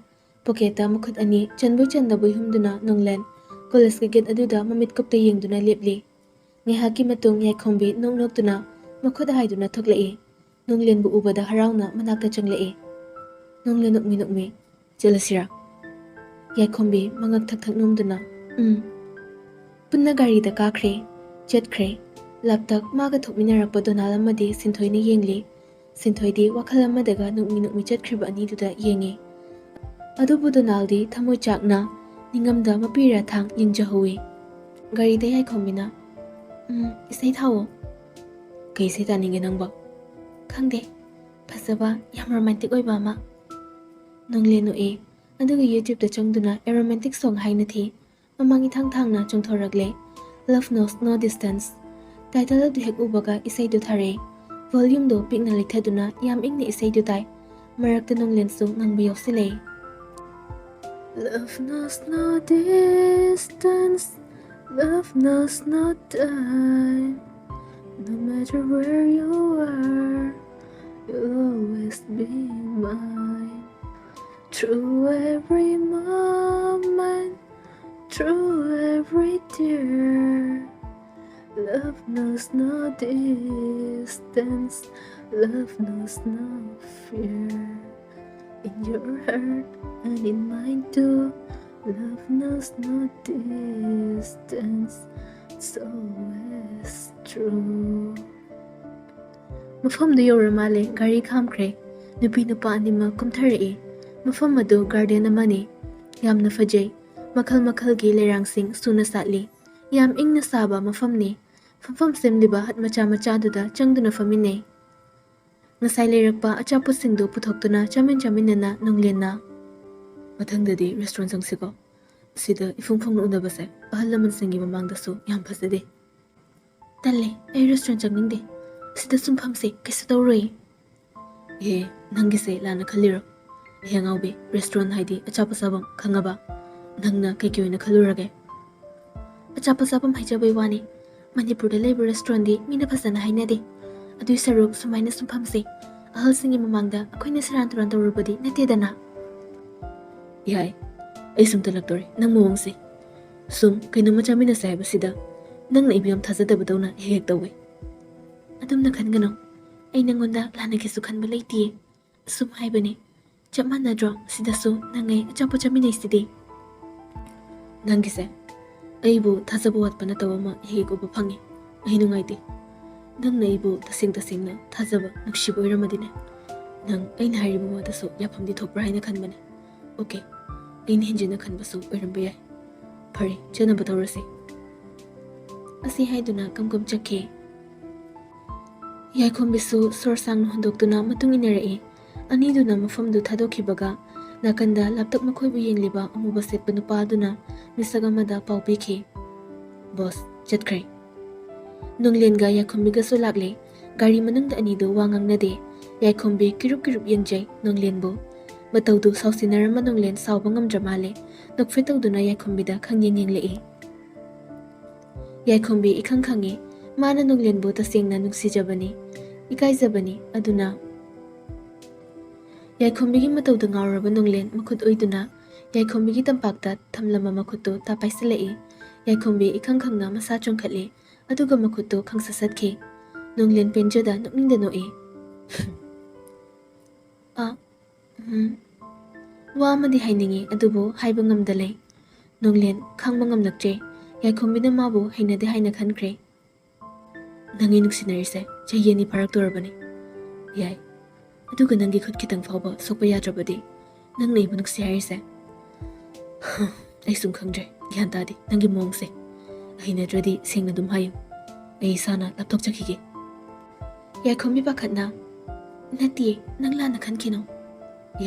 pocketꯇ ꯃꯈꯨꯠ ꯑꯅꯤ ꯆꯟꯕꯣꯏ ꯆꯟꯗꯕꯣꯏ ꯍꯨꯝꯗꯨꯅ ꯅꯣꯡꯂꯦꯟ collegeꯀꯤ gate ꯑꯗꯨꯗ ꯃꯃꯤꯠ ꯀꯨꯞꯇ ꯌꯦꯡꯗꯨꯅ ꯂꯦꯞꯂꯤ꯫ ꯉꯥꯏꯍꯥꯛꯀꯤ ꯃꯇꯨꯡ ꯌꯥꯏꯈꯣꯝꯕꯤ ꯅꯣꯛ ꯅꯣꯛꯇꯨꯅ ꯃꯈꯨꯠ ꯍꯥꯏꯗꯨꯅ ꯊꯣꯛꯂꯛꯏ꯫ ꯅꯣꯡꯂꯦꯟꯕꯨ ꯎꯕꯗ ꯍꯔꯥꯎꯅ ꯃꯅꯥꯛꯇ ꯆꯪꯂꯛꯏ꯫ ꯅꯣꯡꯂꯦꯟ ꯅꯣꯛꯃꯤ ꯅꯣꯛꯃꯤ, "ꯆꯠꯂꯁꯤꯔꯥ?" ꯌꯥꯏꯈꯣꯝꯕꯤ ꯃꯉꯛ ꯊꯛ ꯊꯛ ꯅꯣꯝꯗꯨꯅ, "ꯎꯝ꯫" ꯄꯨꯟꯅ ꯒꯥꯔꯤꯗ ꯀꯥꯈ꯭ꯔꯦ, ꯆꯠꯈ꯭ꯔꯦ꯫ ꯂꯥꯞꯇꯛ ꯃꯥꯒ ꯊꯣꯛꯃꯤꯟꯅꯔꯛꯄ ꯗꯣꯅꯥꯜ ꯑꯃꯗꯤ ꯁꯤꯟꯊꯣꯏꯅ ꯌꯦꯡꯂꯤ꯫ ꯁꯤꯟꯊꯣꯏꯗꯤ ꯋꯥꯈꯜ ꯑꯃꯗꯒ ꯅꯣꯛꯃꯤ ꯅꯣꯛꯃꯤ ꯆꯠꯈ꯭ꯔꯤꯕ ꯑꯅꯤꯗꯨꯗ ꯌꯦꯡꯉꯤ꯫ ꯑꯗꯨꯕꯨ ꯗꯣꯅꯥꯜꯗꯤ ꯊꯃꯣꯏ ꯆꯥꯛꯅ ꯅꯤꯡꯉꯝꯗ ꯃꯄꯤꯔ ꯊꯥꯡ ꯌꯦꯡꯖꯍꯧꯋꯤ꯫ ꯒꯥꯔꯤꯗ ꯌꯥꯏꯈꯣꯝꯕꯤꯅ, "ꯎꯝ, ꯏꯁꯩ ꯊꯥꯎꯑꯣ꯫" "ꯀꯩ ꯏꯁꯩ ꯇꯥꯅꯤꯡꯒꯦ ꯅꯪꯕꯣ?" "ꯈꯪꯗꯦ, ꯐꯖꯕ, ꯌꯥꯝ ꯔꯣꯃꯥꯟꯇꯤꯛ ꯑꯣꯏꯕ ꯑꯃ꯫" ꯅꯣꯡꯂꯦꯟ ꯅꯣꯛꯏ, ꯑꯗꯨꯒ YouTube-ꯇ ꯆꯪꯗꯨꯅ A Romantic Song ꯍꯥꯏꯅ ꯊꯤ꯫ ꯃꯃꯥꯡ ꯏꯊꯥꯡ ꯊꯥꯡꯅ ꯆꯣꯡꯊꯣꯔꯛꯂꯦ꯫ Love Knows No Distance꯫ Title ꯑꯗꯨ ꯍꯦꯛ ꯎꯕꯒ ꯏꯁꯩꯗꯨ ꯊꯥꯔꯛꯏ꯫ Volume-ꯗꯨ ꯄꯤꯛꯅ ꯂꯩꯊꯗꯨꯅ ꯌꯥꯝ ꯏꯪꯅ ꯏꯁꯩꯗꯨ ꯇꯥꯏ꯫ ꯃꯔꯛꯇ ꯅꯣꯡꯂꯦꯟꯁꯨ ꯉꯪꯕ ꯌꯥꯎꯁꯤꯜꯂꯛꯏ꯫ Love knows no distance, love knows no time. No matter where you are, you'll always be mine. Through every moment, through every tear, love knows no distance, love knows no fear. In your heart and in mine too, love knows no distance, it's always true. ꯃꯐꯝꯗꯨ ꯌꯧꯔ ꯃꯥꯜꯂꯦ, ꯒꯥꯔꯤ ꯈꯥꯝꯈ꯭ꯔꯦ꯫ ꯅꯨꯄꯤ ꯅꯨꯄꯥ ꯑꯅꯤꯃꯛ ꯀꯨꯝꯊꯔꯛꯏ꯫ ꯃꯐꯝ ꯑꯗꯨ garden ꯑꯃꯅꯤ꯫ ꯌꯥꯝꯅ ꯐꯖꯩ꯫ ꯃꯈꯜ ꯃꯈꯜꯒꯤ ꯂꯩꯔꯥꯡꯁꯤꯡ ꯁꯨꯅ ꯁꯥꯠꯂꯤ꯫ ꯌꯥꯝ ꯏꯪꯅ ꯁꯥꯕ ꯃꯐꯝꯅꯤ꯫ ꯐꯝꯐꯝ ꯁꯦꯝꯂꯤꯕ hut ꯃꯆꯥ ꯃꯆꯥꯗꯨꯗ ꯆꯪꯗꯨꯅ ꯐꯝꯃꯤꯟꯅꯩ꯫ ꯉꯁꯥꯏ ꯂꯩꯔꯛꯄ ꯑꯆꯥꯄꯣꯠꯁꯤꯡꯗꯨ ꯄꯨꯊꯣꯛꯇꯨꯅ ꯆꯥꯃꯤꯟ ꯆꯥꯃꯤꯟꯅꯅ ꯅꯣꯡꯂꯦꯟꯅ, "ꯃꯊꯪꯗꯗꯤ restaurant ꯆꯪꯁꯤꯀꯣ꯫ ꯁꯤꯗ ꯏꯐꯣꯡ ꯐꯣꯡꯅ ꯎꯅꯕꯁꯦ ꯑꯍꯜ ꯂꯃꯟꯁꯤꯡꯒꯤ ꯃꯃꯥꯡꯗꯁꯨ ꯌꯥꯝ ꯐꯖꯗꯦ꯫" "ꯇꯜꯂꯦ, ꯑꯩ restaurant ꯆꯪꯅꯤꯡꯗꯦ꯫ ꯁꯤꯗ ꯁꯨꯝ ꯐꯝꯁꯦ, ꯀꯩꯁꯨ ꯇꯧꯔꯣꯏ꯫" "ꯑꯦ, ꯅꯪꯒꯤꯁꯦ ꯂꯥꯟꯅ ꯈꯜꯂꯤꯔꯣ? ꯑꯦ ꯑꯉꯥꯎꯕꯤ, restaurant ꯍꯥꯏꯗꯤ ꯑꯆꯥꯄꯣꯠ ꯆꯥꯐꯝ, ꯈꯪꯉꯕ? ꯅꯪꯅ ꯀꯩꯀꯩ ꯑꯣꯏꯅ ꯈꯜꯂꯨꯔꯒꯦ?" "ꯑꯆꯥꯄꯣꯠ ꯆꯥꯐꯝ ꯍꯥꯏꯖꯕꯩ ꯋꯥꯅꯤ꯫ ꯃꯅꯤꯄꯨꯔꯗ ꯂꯩꯕ restaurantꯗꯤ ꯃꯤꯅ ꯐꯖꯅ ꯍꯥꯏꯅꯗꯦ꯫ ꯑꯗꯨꯏ ꯁꯔꯨꯛ ꯁꯨꯃꯥꯏꯅ ꯁꯨꯝ ꯐꯝꯁꯦ꯫ ꯑꯍꯜꯁꯤꯡꯒꯤ ꯃꯃꯥꯡꯗ ꯑꯩꯈꯣꯏꯅ ꯁꯦꯔꯥꯟ ꯇꯨꯔꯥꯟ ꯇꯧꯔꯨꯕꯗꯤ ꯅꯠꯇꯦꯗꯅ꯫" "ꯌꯥꯏ, ꯑꯩ ꯁꯨꯝ ꯇꯜꯂꯛꯇꯣꯔꯦ ꯅꯪ ꯃꯑꯣꯡꯁꯦ꯫ ꯁꯨꯝ ꯀꯩꯅꯣꯝꯃ ꯆꯥꯃꯤꯟꯅꯁꯦ ꯍꯥꯏꯕꯁꯤꯗ ꯅꯪꯅ ꯑꯩꯕꯨ ꯌꯥꯝ ꯊꯥꯖꯗꯕꯗꯧꯅ ꯍꯦꯛ ꯍꯦꯛ ꯇꯧꯋꯦ꯫ ꯑꯗꯨꯝꯅ ꯈꯟꯒꯅꯨ꯫ ꯑꯩ ꯅꯪꯉꯣꯟꯗ ꯂꯥꯟꯅ ꯀꯩꯁꯨ ꯈꯟꯕ ꯂꯩꯇꯤꯌꯦ꯫ ꯑꯁꯨꯝ ꯍꯥꯏꯕꯅꯤ꯫ ꯆꯞ ꯃꯥꯟꯅꯗ꯭ꯔꯣ? ꯁꯤꯗꯁꯨ ꯅꯪ ꯑꯩ ꯑꯆꯥꯄꯣꯠ ꯆꯥꯃꯤꯟꯅꯩꯁꯤꯗꯤ꯫ ꯅꯪꯒꯤꯁꯦ ꯑꯩꯕꯨ ꯊꯥꯖꯕ ꯋꯥꯠꯄ ꯅꯠꯇꯕ ꯑꯃ ꯍꯦꯛ ꯍꯦꯛ ꯎꯕ ꯐꯪꯉꯤ꯫ ꯑꯩ ꯅꯨꯡꯉꯥꯏꯇꯦ꯫ ꯅꯪꯅ ꯑꯩꯕꯨ ꯇꯁꯦꯡ ꯇꯁꯦꯡꯅ ꯊꯥꯖꯕ, ꯅꯨꯡꯁꯤꯕ ꯑꯣꯏꯔꯝꯃꯗꯤꯅꯦ, ꯅꯪ ꯑꯩꯅ ꯍꯥꯏꯔꯤꯕ ꯋꯥꯗꯨꯁꯨ ꯌꯥꯐꯝꯗꯤ ꯊꯣꯛꯄ꯭ꯔꯥ ꯍꯥꯏꯅ ꯈꯟꯕꯅꯦ꯫ ꯑꯣꯀꯦ, ꯑꯩꯅ ꯍꯦꯟꯖꯤꯟꯅ ꯈꯟꯕꯁꯨ ꯑꯣꯏꯔꯝꯕ ꯌꯥꯏ꯫ ꯐꯔꯦ, ꯆꯠꯅꯕ ꯇꯧꯔꯁꯤ꯫ ꯑꯁꯤ ꯍꯥꯏꯗꯨꯅ ꯀꯝꯀꯝ ꯆꯠꯈꯤ꯫ ꯌꯥꯏꯈꯣꯝꯕꯤꯁꯨ ꯁꯣꯔ ꯁꯥꯡꯅ ꯍꯣꯟꯗꯣꯛꯇꯨꯅ ꯃꯇꯨꯡ ꯏꯟꯅꯔꯛꯏ꯫ ꯑꯅꯤꯗꯨꯅ ꯃꯐꯝꯗꯨ ꯊꯥꯗꯣꯛꯈꯤꯕꯒ, ꯅꯥꯀꯟꯗ ꯂꯥꯞꯇꯛ ꯃꯈꯣꯏꯕꯨ ꯌꯦꯡꯂꯤꯕ ꯑꯃꯨꯕ ꯁꯦꯠꯄ ꯅꯨꯄꯥ ꯑꯗꯨꯅ ꯃꯤꯁꯛ ꯑꯃꯗ ꯄꯥꯎ ꯄꯤꯈꯤ꯫ "ꯕꯣꯁ, ꯆꯠꯈ꯭ꯔꯦ꯫" ꯅꯣꯡꯂꯦꯟꯒ ꯌꯥꯏꯈꯣꯝꯕꯤꯒꯁꯨ ꯂꯥꯛꯂꯦ꯫ ꯒꯥꯔꯤ ꯃꯅꯨꯡꯗ ꯑꯅꯤꯗꯨ ꯋꯥ ꯉꯥꯡꯅꯗꯦ꯫ ꯌꯥꯏꯈꯣꯝꯕꯤ ꯀꯤꯔꯨꯞ ꯀꯤꯔꯨꯞ ꯌꯦꯡꯖꯩ ꯅꯣꯡꯂꯦꯟꯕꯨ꯫ ꯃꯇꯧꯗꯨ ꯁꯥꯎꯁꯤꯟꯅꯔꯝꯕ ꯅꯣꯡꯂꯦꯟ ꯁꯥꯎꯕ ꯉꯝꯗ꯭ꯔ ꯃꯥꯜꯂꯦ꯫ ꯅꯣꯛꯐꯦꯠ ꯇꯧꯗꯨꯅ ꯌꯥꯏꯈꯣꯝꯕꯤꯗ ꯈꯪꯌꯦꯡ ꯌꯦꯡꯂꯛꯏ꯫ ꯌꯥꯏꯈꯣꯝꯕꯤ ꯏꯈꯪ ꯈꯪꯉꯤ꯫ ꯃꯥꯅ ꯅꯣꯡꯂꯦꯟꯕꯨ ꯇꯁꯦꯡꯅ ꯅꯨꯡꯁꯤꯖꯕꯅꯤ, ꯏꯀꯥꯏꯖꯕꯅꯤ꯫ ꯑꯗꯨꯅ ꯌꯥꯏꯈꯣꯝꯕꯤꯒꯤ ꯃꯇꯧꯗ ꯉꯥꯎꯔꯕ ꯅꯣꯡꯂꯦꯟ ꯃꯈꯨꯠ ꯑꯣꯏꯗꯨꯅ ꯌꯥꯏꯈꯣꯝꯕꯤꯒꯤ ꯇꯝꯄꯥꯛꯇ ꯊꯝꯂꯝꯕ ꯃꯈꯨꯠꯇꯨ ꯇꯥ ꯄꯥꯏꯁꯤꯜꯂꯛꯏ꯫ ꯌꯥꯏꯈꯣꯝꯕꯤ ꯏꯈꯪ ꯈꯪꯅ ꯃꯁꯥ ꯆꯣꯡꯈꯠꯂꯤ, ꯑꯗꯨꯒ ꯃꯈꯨꯠꯇꯨ ꯈꯪꯁꯠ ꯁꯠꯈꯤ꯫ ꯅꯣꯡꯂꯦꯟ ꯄꯦꯟꯖꯗ ꯅꯣꯛꯅꯤꯡꯗ ꯅꯣꯛꯏ꯫ "ꯑ, ꯎꯝ, ꯋꯥ ꯑꯃꯗꯤ ꯍꯥꯏꯅꯤꯡꯉꯤ, ꯑꯗꯨꯕꯨ ꯍꯥꯏꯕ ꯉꯝꯗ ꯂꯩ꯫" ꯅꯣꯡꯂꯦꯟ ꯈꯥꯡꯕ ꯉꯝꯂꯛꯇ꯭ꯔꯦ꯫ ꯌꯥꯏꯈꯣꯝꯕꯤꯅ ꯃꯥꯕꯨ ꯍꯩꯅꯗꯦ ꯍꯥꯏꯅ ꯈꯟꯈ꯭ꯔꯦ꯫ "ꯅꯪ ꯑꯩ ꯅꯨꯡꯁꯤꯅꯔꯤꯁꯦ ꯆꯍꯤ ꯑꯅꯤ ꯐꯥꯔꯛꯇꯣꯔꯕꯅꯤ꯫ ꯌꯥꯏ, ꯑꯗꯨꯒ ꯅꯪꯒꯤ ꯈꯨꯠ ꯈꯤꯇꯪ ꯐꯥꯎꯕ ꯁꯣꯛꯄ ꯌꯥꯗ꯭ꯔꯕꯗꯤ ꯅꯪꯅ ꯑꯩꯕꯨ ꯅꯨꯡꯁꯤ ꯍꯥꯏꯔꯤꯁꯦ?" "ꯑꯩ ꯁꯨꯝ ꯈꯪꯗ꯭ꯔꯦ, ꯒ꯭ꯌꯥꯟ ꯇꯥꯗꯦ ꯅꯪꯒꯤ ꯃꯑꯣꯡꯁꯦ꯫ ꯍꯩꯅꯗ꯭ꯔꯗꯤ ꯁꯦꯡꯅ ꯑꯗꯨꯝ ꯍꯥꯏꯌꯨ, ꯑꯩ ꯏꯁꯥꯅ ꯂꯥꯞꯊꯣꯛꯆꯈꯤꯒꯦ꯫" ꯌꯥꯏꯈꯣꯝꯕꯤ ꯄꯥꯈꯠꯅ, "ꯅꯠꯇꯤꯌꯦ, ꯅꯪ ꯂꯥꯟꯅ ꯈꯟꯈꯤꯅꯣ꯫"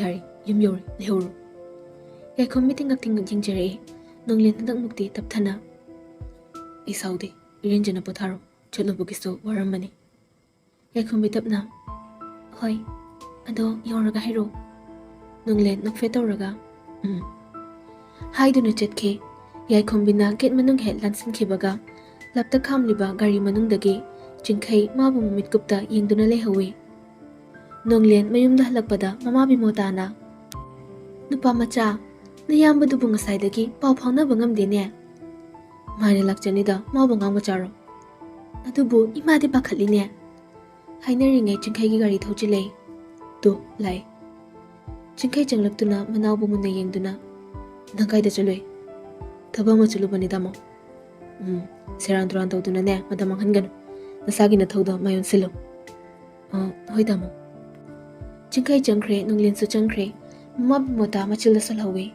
"ꯌꯥꯔꯦ, ꯌꯨꯝ ꯌꯧꯔꯦ, ꯂꯩꯍꯧꯔꯣ꯫" ꯌꯥꯏꯈꯣꯝꯕꯤ ꯇꯤꯡꯉꯛ ꯇꯤꯡꯉꯛ ꯌꯦꯡꯖꯔꯛꯏ꯫ ꯅꯣꯡꯂꯦꯟ ꯍꯟꯗꯛꯃꯨꯛꯇꯤ ꯇꯞꯊꯅ, "ꯑꯩ ꯁꯥꯎꯗꯦ, ꯏꯔꯦꯟꯖꯅ ꯄꯣꯊꯥꯔꯣ, ꯆꯠꯂꯨꯕꯒꯤꯁꯨ ꯋꯥꯔꯝꯃꯅꯤ꯫" ꯌꯥꯏꯈꯣꯝꯕꯤ ꯇꯞꯅ, "ꯍꯣꯏ, ꯑꯗꯣ ꯌꯧꯔꯒ ꯍꯥꯏꯔꯛꯑꯣ꯫" ꯅꯣꯡꯂꯦꯟ ꯅꯣꯛꯐꯦꯠ ꯇꯧꯔꯒ, "ꯎꯝ" ꯍꯥꯏꯗꯨꯅ ꯆꯠꯈꯤ꯫ ꯌꯥꯏꯈꯣꯝꯕꯤꯅ ꯒꯦꯠ ꯃꯅꯨꯡ ꯍꯦꯛ ꯂꯥꯟꯁꯤꯟꯈꯤꯕꯒ, ꯂꯥꯞꯇꯛ ꯈꯥꯝꯂꯤꯕ ꯒꯥꯔꯤ ꯃꯅꯨꯡꯗꯒꯤ ꯆꯤꯡꯈꯩ ꯃꯥꯕꯨ ꯃꯃꯤꯠ ꯀꯨꯞꯇ ꯌꯦꯡꯗꯨꯅ ꯂꯩꯍꯧꯏ꯫ ꯅꯣꯡꯂꯦꯟ ꯃꯌꯨꯝꯗ ꯍꯜꯂꯛꯄꯗ ꯃꯃꯥ ꯕꯤꯃꯣꯇꯥꯅ, "ꯅꯨꯄꯥ ꯃꯆꯥ, ꯅꯌꯥꯝꯕꯗꯨꯕꯨ ꯉꯁꯥꯏꯗꯒꯤ ꯄꯥꯎ ꯐꯥꯎꯅꯕ ꯉꯝꯗꯦꯅꯦ?" ꯃꯥꯅꯦ, ꯂꯥꯛꯆꯅꯤꯗ, ꯃꯥꯕꯨ ꯑꯉꯥꯡ ꯃꯆꯥꯔꯣ? ꯑꯗꯨꯕꯨ ꯏꯃꯥꯗꯤ ꯄꯥꯈꯠꯂꯤꯅꯦ꯫ ꯍꯥꯏꯅꯔꯤꯉꯩ ꯆꯤꯡꯈꯩꯒꯤ ꯒꯥꯔꯤ ꯊꯧꯖꯤꯜꯂꯛꯏ꯫ ꯇꯨ, ꯂꯥꯛꯑꯦ꯫ ꯆꯤꯡꯈꯩ ꯆꯪꯂꯛꯇꯨꯅ ꯃꯅꯥꯎꯕꯨ ꯃꯨꯟꯅ ꯌꯦꯡꯗꯨꯅ, "ꯅꯪ ꯀꯥꯏꯗ ꯆꯠꯂꯨꯏ?" "ꯊꯕꯛ ꯑꯃ ꯆꯠꯂꯨꯕꯅꯤ, ꯇꯥꯃꯣ"꯫ "ꯎꯝ, ꯁꯦꯔꯥꯟ ꯇꯨꯔꯥꯟ ꯇꯧꯗꯨꯅꯅꯦ, ꯃꯇꯝ ꯃꯥꯡꯍꯟꯒꯅꯨ꯫ ꯅꯁꯥꯒꯤ ꯅꯊꯧꯗꯣ ꯃꯥꯏ ꯑꯣꯟꯁꯤꯜꯂꯨ"꯫ "ꯑ, ꯍꯣꯏ, ꯇꯥꯃꯣ"꯫ ꯆꯤꯡꯈꯩ ꯆꯪꯈ꯭ꯔꯦ, ꯅꯨꯡꯂꯦꯟꯁꯨ ꯆꯪꯈ꯭ꯔꯦ꯫ ꯃꯃꯥ ꯃꯣꯇꯥ ꯃꯆꯤꯜꯗ ꯁꯣꯜꯍꯧꯋꯤ꯫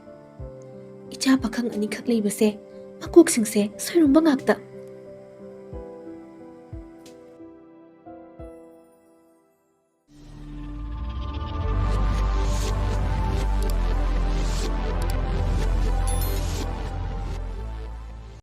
ꯏꯆꯥ ꯄꯥꯈꯪ ꯑꯅꯤꯈꯛ ꯂꯩꯕꯁꯦ, ꯃꯀꯣꯛꯁꯤꯡꯁꯦ ꯁꯣꯏꯔꯨꯝꯕ ꯉꯥꯛꯇ꯫